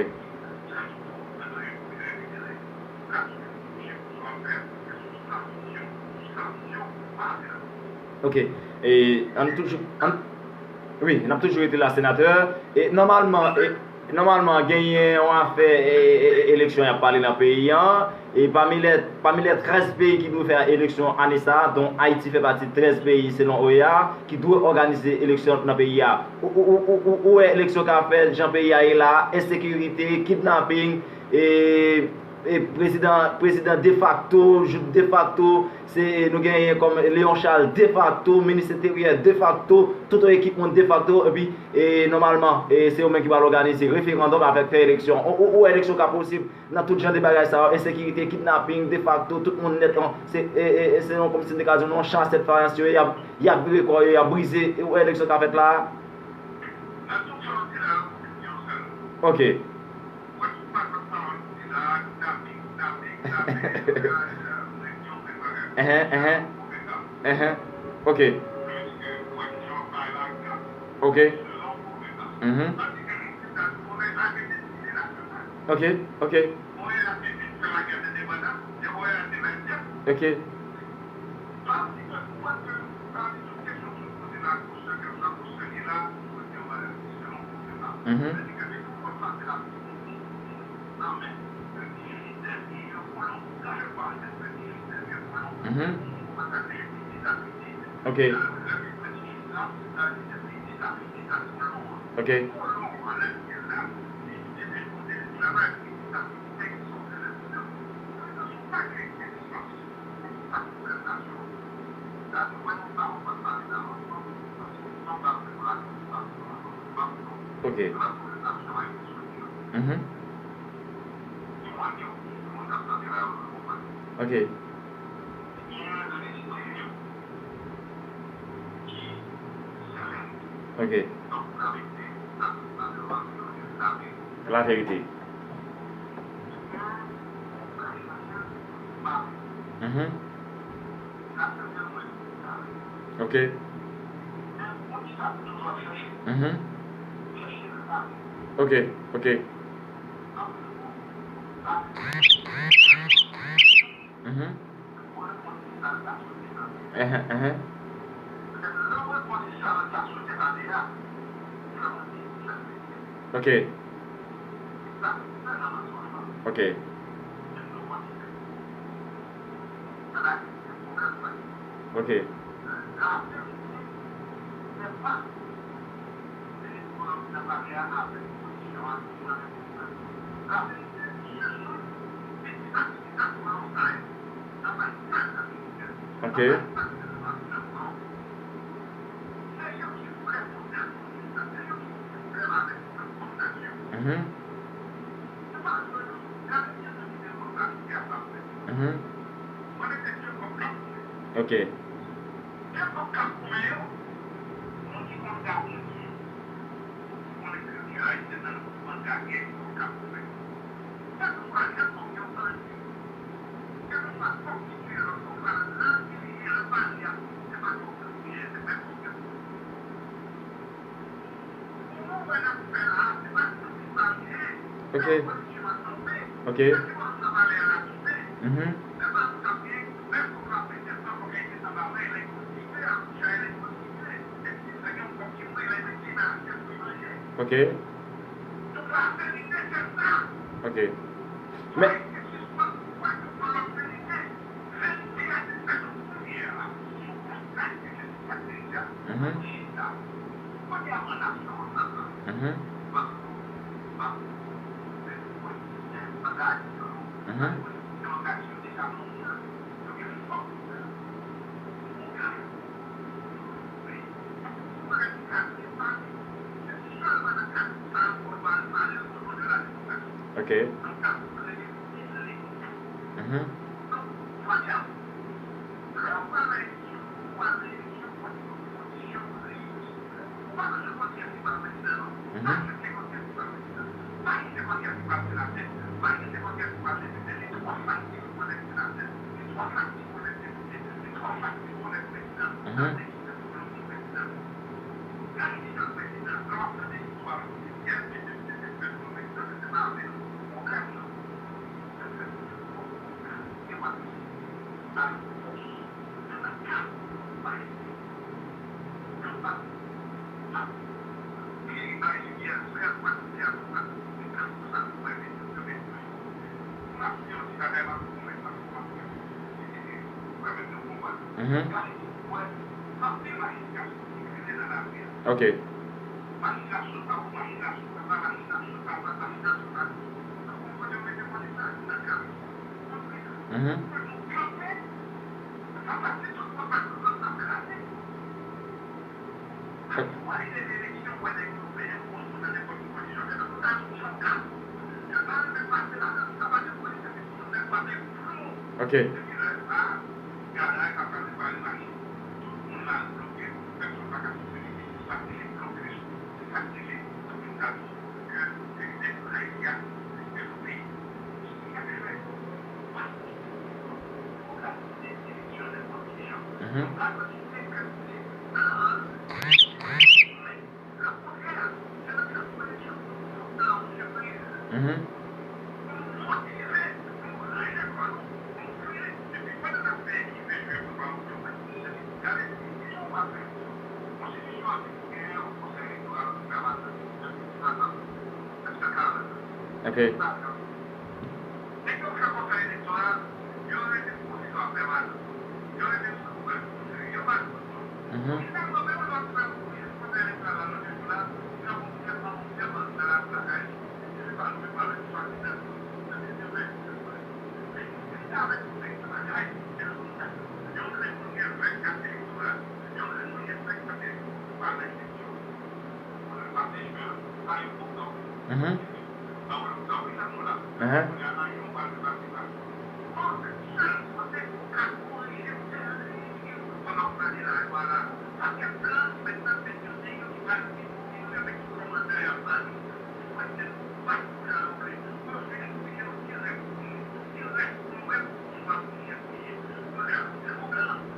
Ok. E, ann toujou, ann, wi, n ap toujou rete la, senatè. E, nòmalman, e, nòmalman, genyen yon afè, e, e, e, eleksyon y ap pale nan peyi an. E pami lè, pami lè trèz peyi ki dwe fè eleksyon ane sa a, don Ayiti fè pati trèz peyi selon O E A, ki dwe òganize eleksyon nan peyi a. Ou, ou, ou, ou, ou, ou wè eleksyon ka fèt, jan peyi a ye la, ensekirite, kidnaping, e, e prezidan, prezidan defakto, jout defakto, se nou genyen kòm Léon Charles defakto, minis enteryè defakto, tout yon ekip moun defakto, epi, e, nòmalman, e, se yo menm ki pral òganize referandòm avèk fè eleksyon. Ou, ou, ou wè eleksyon ka posib nan tout jan de bagay sa yo, ensekirite, kidnaping, defakto, tout moun nèt, an, se, e, e, e, se yon, kòmsi m te ka di w, yon chas tèt faryans yo ye, y ap, y ap vire kò yo, y ap brize, e, ou wè eleksyon ka fèt la a? Ok. Enhen, enhen. Ehe. Ok. Ok. Mhm. Ok, ok. Ok. Mhm. Mhm. Ok. Ok. Ok. Mhm. Ok. Ok. Laverite. Mhm. Ok. Mhm. Ok, ok. Mhm. Ehe, ehe. Ok. Ok. Ok. Ok. Mhm. Mhm. Ok. Ok. Ok. Mhm. Ok. Ok. Men, mhm. Mhm. Mhm. Ok. Mhm. Mhm. Mhm. Mhm. Ok. Mhm. Ok. Mhm. Mhm. Mhm. Ok. Mhm. Mhm. Aha.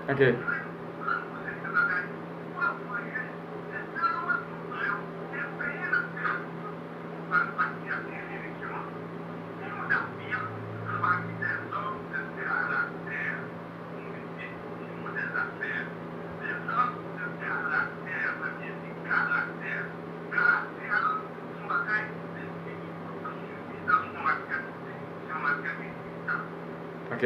Ok. Ok.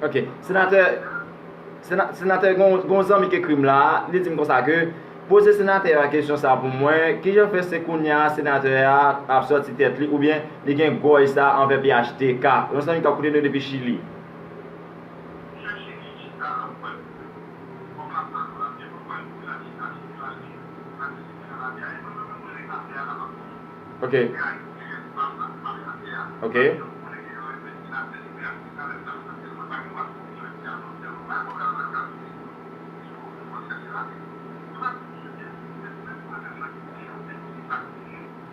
Ok, senatè, sena- senatè, gon, gon zanmi ki ekri m la, li di m konsa ke, poze senatè a kesyon sa pou mwen, kijan fè se kounye a senatè a ap sòti tèt li, oubyen li gen gòj sa anvè P H T K? Yon zanmi k ap koute nou depi Chili. Ok. Ok.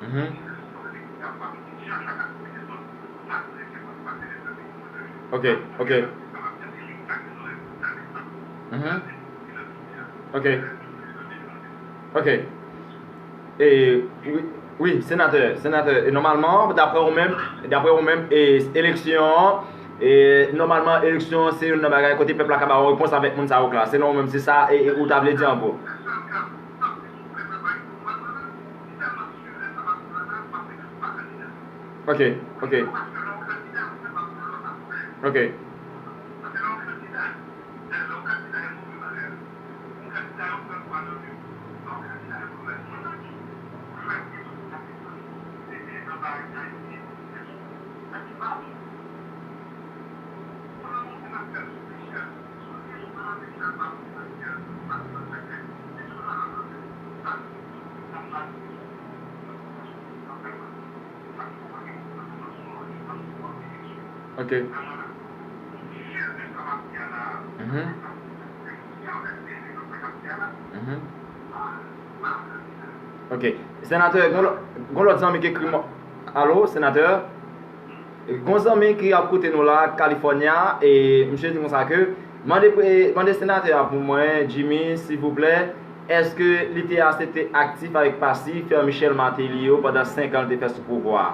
Mhm. Ok, ok. Mhm. Ok. Ok. E, wi, wi, senatè, senatè, e nòmalman, daprè ou menm, daprè ou menm, e, eleksyon an, e, nòmalman, eleksyon an se youn nan bagay kote pèp la ka ba ou repons avèk moun sa yo k la. Selon ou menm, se sa, e, e, ou ta vle di an gwo. Ok, ok. Ok. Ok. Mhm. Mhm. Ok. Senatè, gon lò- gon lòt zanmi ki ekri m. Alo, senatè? Gon zanmi ki ap koute nou la, California, e misye di konsa ke, mande, e, mande senatè a pou mwen, Jimmy, silvouplè, èske li te asepte aktif avèk pasif Michel Martelly yo pandan senk an li te fè sou pouvwa a?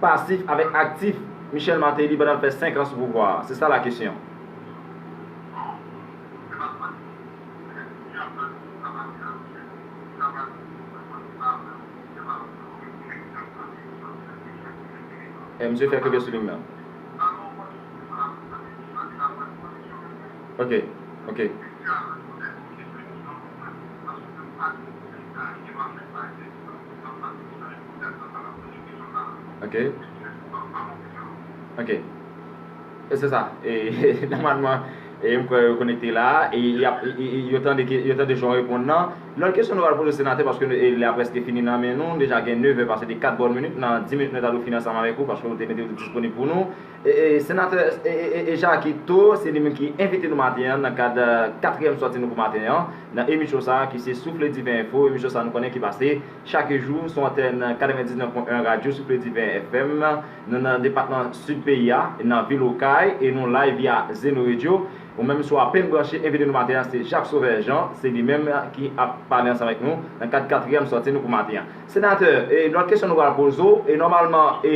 Pasif avèk aktif Michel Martelly pandan l fè senk an sou pouvwa a? Se sa la kesyon. E, misye fè kote sou liy nan. Ok, ok. Ok. Ok. E se sa. E, nòmalman, E m kwè yo konekte la, e y ap, e, e, e, yo tande ke, yo tande jan w reponn nan. Lòt kesyon nou pral poze senatè, paske nou, e, lè a prèske fini nan men nou, nou deja gen nevè pase de kat bòn minit, nan dis minit nou ta dwe fini ansanm avèk ou, paske ou te mete ou disponib pou nou. E, e, senatè, e, e, e, e Jacky Tho, se li menm ki envite nou maten an nan kad, e, katriyèm sòti nou pou maten an, nan emisyon sa a ki se Souffle Divin Info, emisyon sa a nou konnen ki pase chak jou sou antèn katrevendiznèf pwen en Radyo Souffle Divin F M, nou nan depatman Sid peyi a, nan vil Okay, e nou live via Zeno Radio. Ou menm si w apèn branche, envite nou maten an, se Jacques Sauveur Jean, se li menm ki ap pale ansanm avèk nou nan kad katriyèm sòti nou pou maten an. Senatè, e lòt kesyon nou pral poze w, e nòmalman, e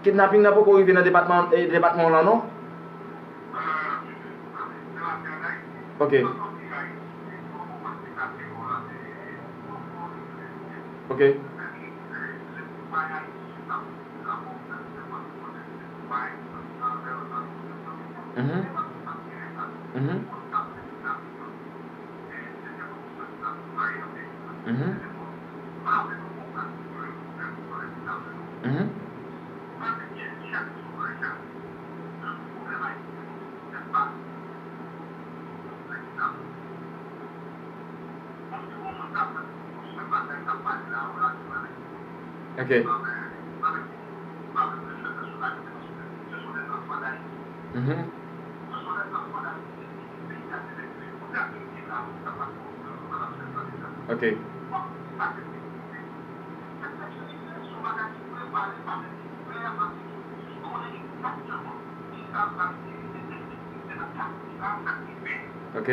kidnaping nan poko rive nan depatman, e depatman w lan non? Ok. Ok. Mhm. Mhm. Mhm. Mhm. Ok. Mhm. Ok. Ok.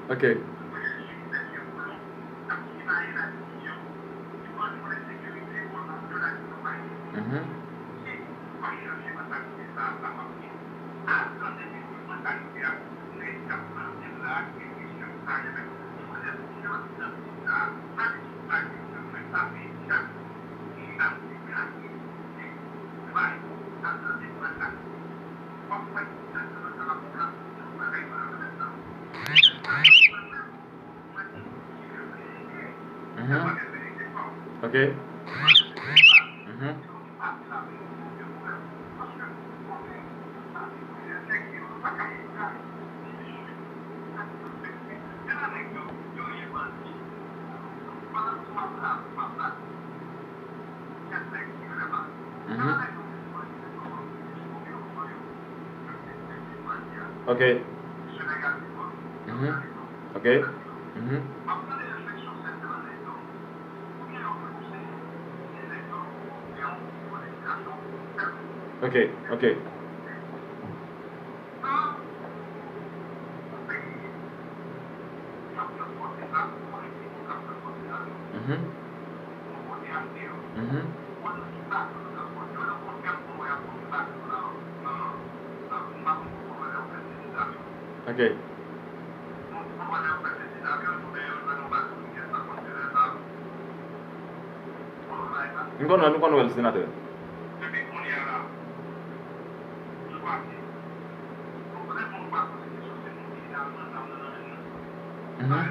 Ok. Mhm. Mhm. Ok. Mhm. Mhm. Ok. Mhm. Ok. Mhm. Ok, ok. Mhm. Mhm. Ok. M konn wè, m konn wè l, senatè. Mhm.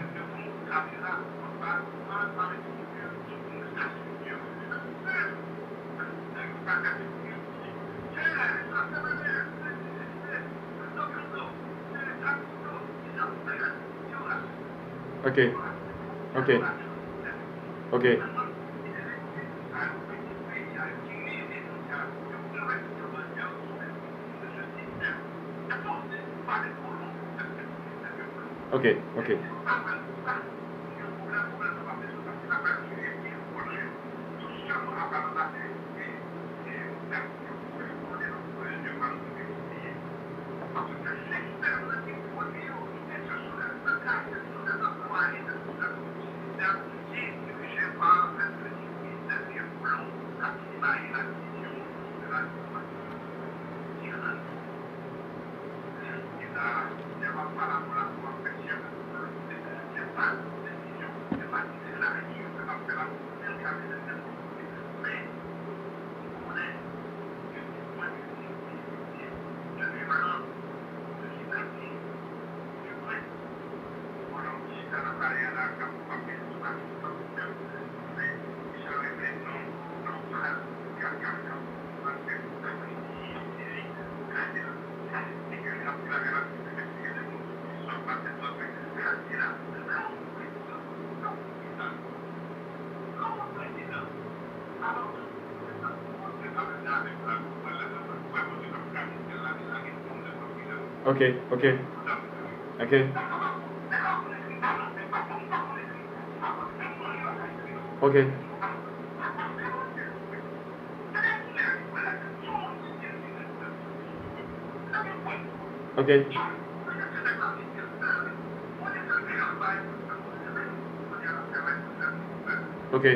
Ok. Ok. Ok. Ok, ok. Ok, ok. Ok. Ok. Ok. Ok.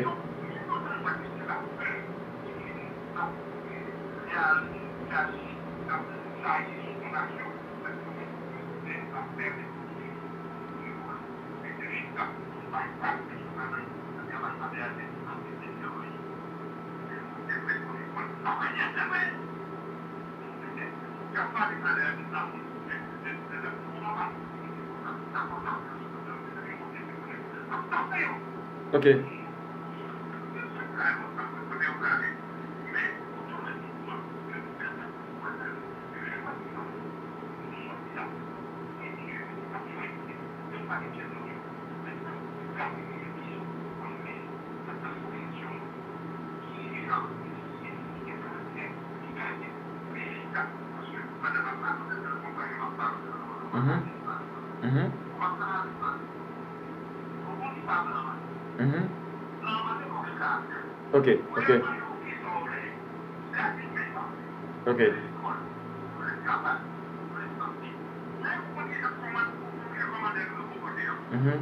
Ok. Mhm. Mhm. Mhm. Ok, ok. Ok. Mhm.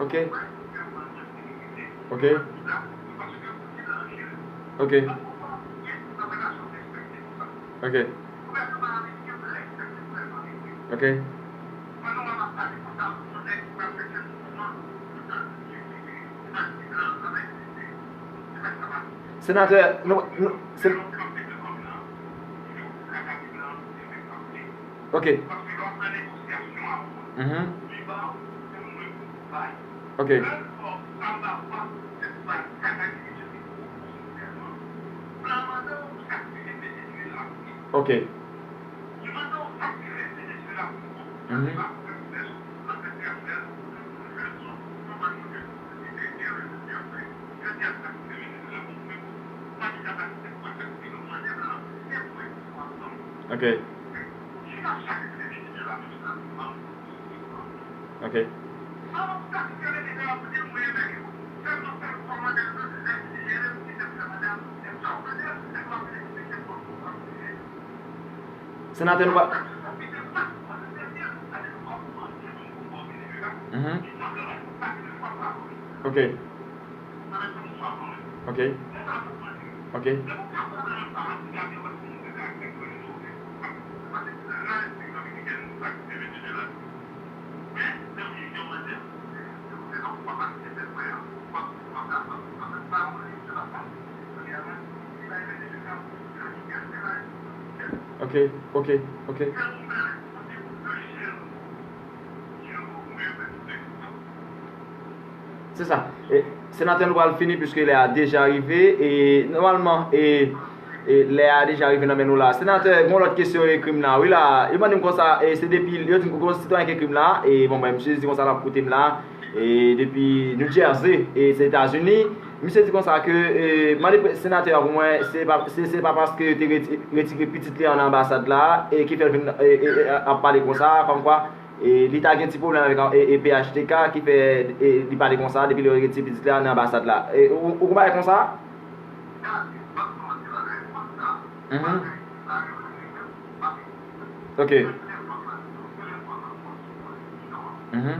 Ok. Ok. Ok. Ok. Ok. Senatè, nou, nou, sen- Ok. Mhm. Ok. Ok. Mhm. Ok. Ok. Senatè, nou pa. Mhm. Ok. Ok. Ok. Ok, ok, ok. Se sa. E, senatè, nou pral fini piske lè a deja rive. E, nòmalman, e, e, lè a deja rive nan men nou la. Senatè, gen yon lòt kesyon ekri m la, wi la. Yo mande m konsa, e, se depi, yo di m gen yon sitwayen ki ekri m la. E, bon, mwen, misye di konsa l ap koute m la. E, depi New Jersey, e, se Etazini. Misye di konsa ke, e, mande pre-, senatè a pou mwen, se pa, se, se pa paske yo te reti-, retire pitit li an nan anbasad la, e ki fè l vin, e, e, e, ap pale konsa, kòmkwa, e, li ta gen ti pwoblèm avèk, e, e, P H T K, ki fè, e, li pale konsa, depi lè yo retire pitit li an nan anbasad la. E, ou, ou konn bagay konsa? Mhm. Ok. Mhm.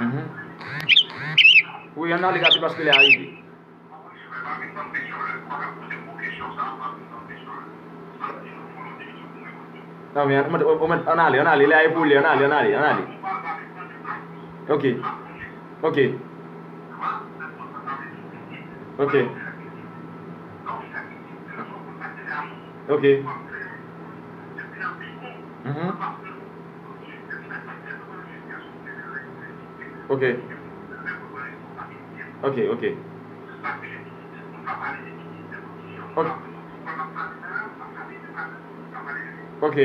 Mhm. Wi, ann ale rapid paske lè a rive. Non, men, ou mèt, ou mèt, ann ale, ann ale, lè a e pou li, ann ale, ann ale, ann ale. Ok. Ok. Ok. Ok. Mhm. Ok. Ok, ok. Ok. Ok.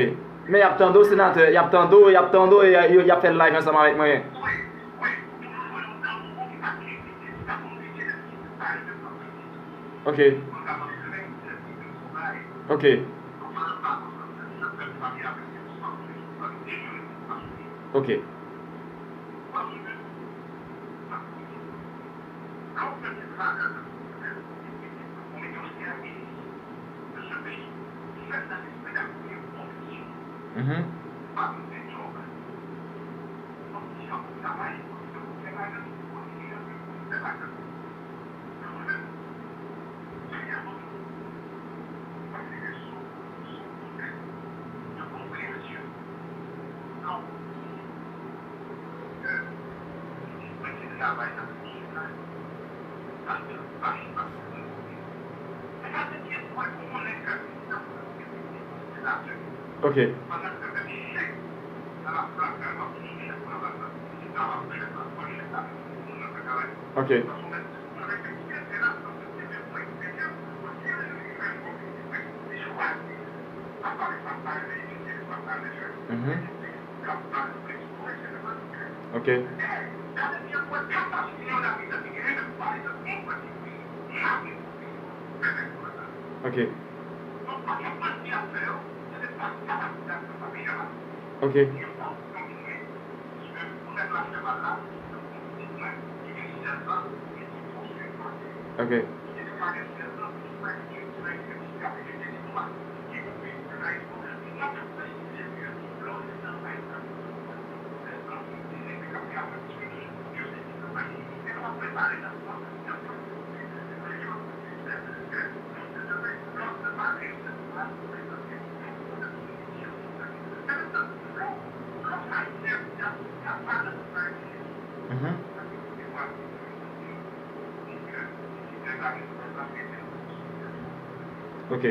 Men y ap tande w, senatè, y ap tande w, y ap tande w, e y, y ap fè live ansanm avèk mwen. Ok. Ok. Ok. Mhm. Ok. Ok. Mhm. Ok. Ok. Ok. Ok. Mhm. Ok.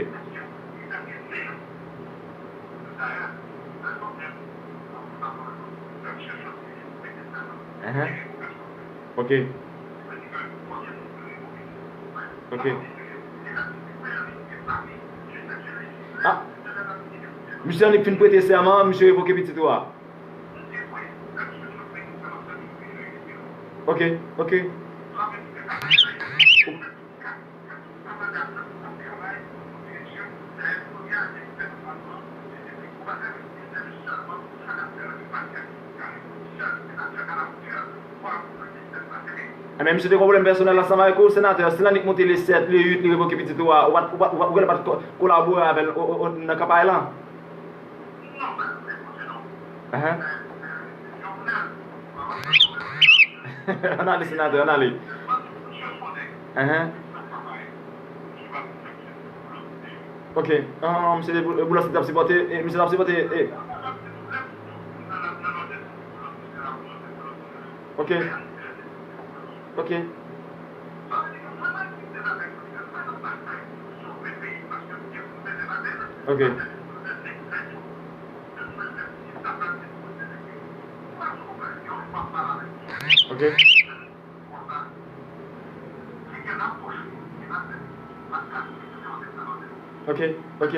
Ahan. Ok. Ok. Ah. Misye annik fin prete sèman, misye revoke pitit ou a. Ok, ok. Enben, misye te gen pwoblèm pèsonèl ansanm avèk ou, senatè. Si l annik monte le sèt, le uit, li revoke pitit ou a, ou pa t, ou pa, ou pa, ou genlè pa t ko-, kolabore avè l o, o, o, nan kanpay lan. Ahan. Ann ale, senatè, ann ale. Ahan. Ok. Ah, misye te bou-, Boulos t ap sipòte, eh, misye t ap sipòte, eh. Ok. Ok. Ok. Ok. Ok, ok.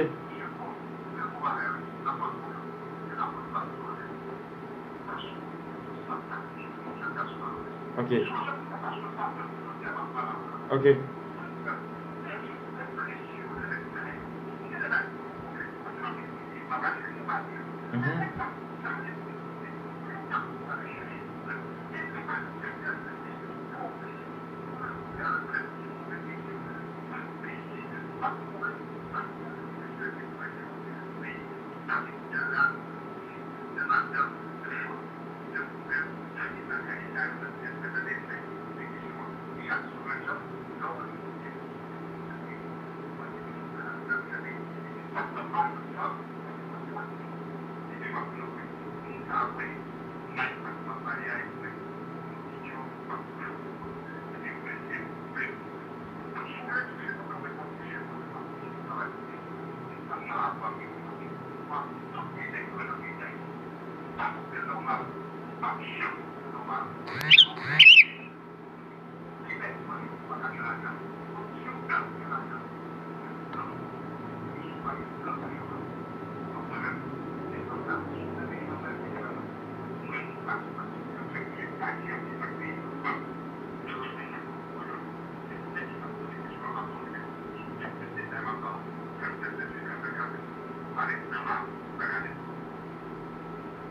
Ok. Ok. Mhm.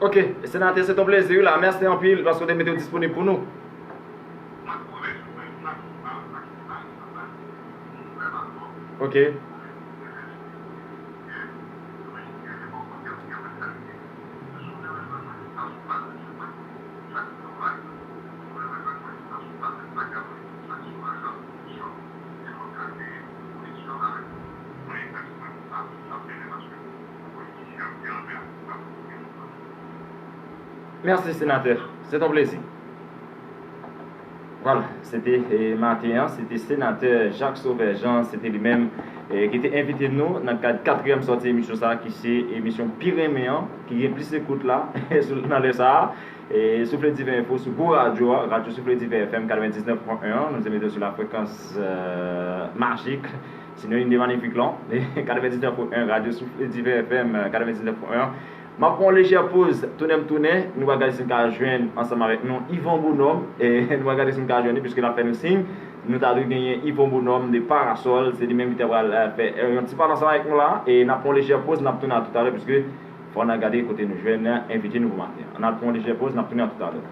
Ok, senatè, se ton plezi wi la. Mèsi anpil paske w te mete w disponib pou nou. Ok. Mèsi, senatè. Se ton plezi. Vwala, se te, e, maten an, se te senatè Jacques Sauveur Jean, se te li menm, e, ki te envite nou nan kad katriyèm sòti emisyon sa a, ki se emisyon Pi Renmen an, ki gen plis ekout la, sou, nan lè sa a. E, Souffle Divin Info sou gwo radyo a, radyo Souffle Divin F M katrevendiznèf pwen en an, nou te mete sou la fréquence, euh, magique, synonyme de magnifique lan, katrevendiznèf pwen en, radyo Souffle Divin F M, katrevendiznèf pwen en. M ap pran yon lejè poz, tounen m tounen, nou va gade si n ka jwenn ansanm avèk nou Yvon Bonhomme, e nou va gade si n ka jwenn li, piske l ap fè nou siy. Nou ta dwe genyen Yvon Bonhomme de Parasol, se li menm ki ta pral, eh, fè, eh, yon ti pale ansanm avèk nou la, e n ap pran yon lejè poz, n ap tounen a toutalè, piske fò n al gade kote nou jwenn envite nou pou maten an. N al pran yon lejè poz, n ap tounen a toutalè.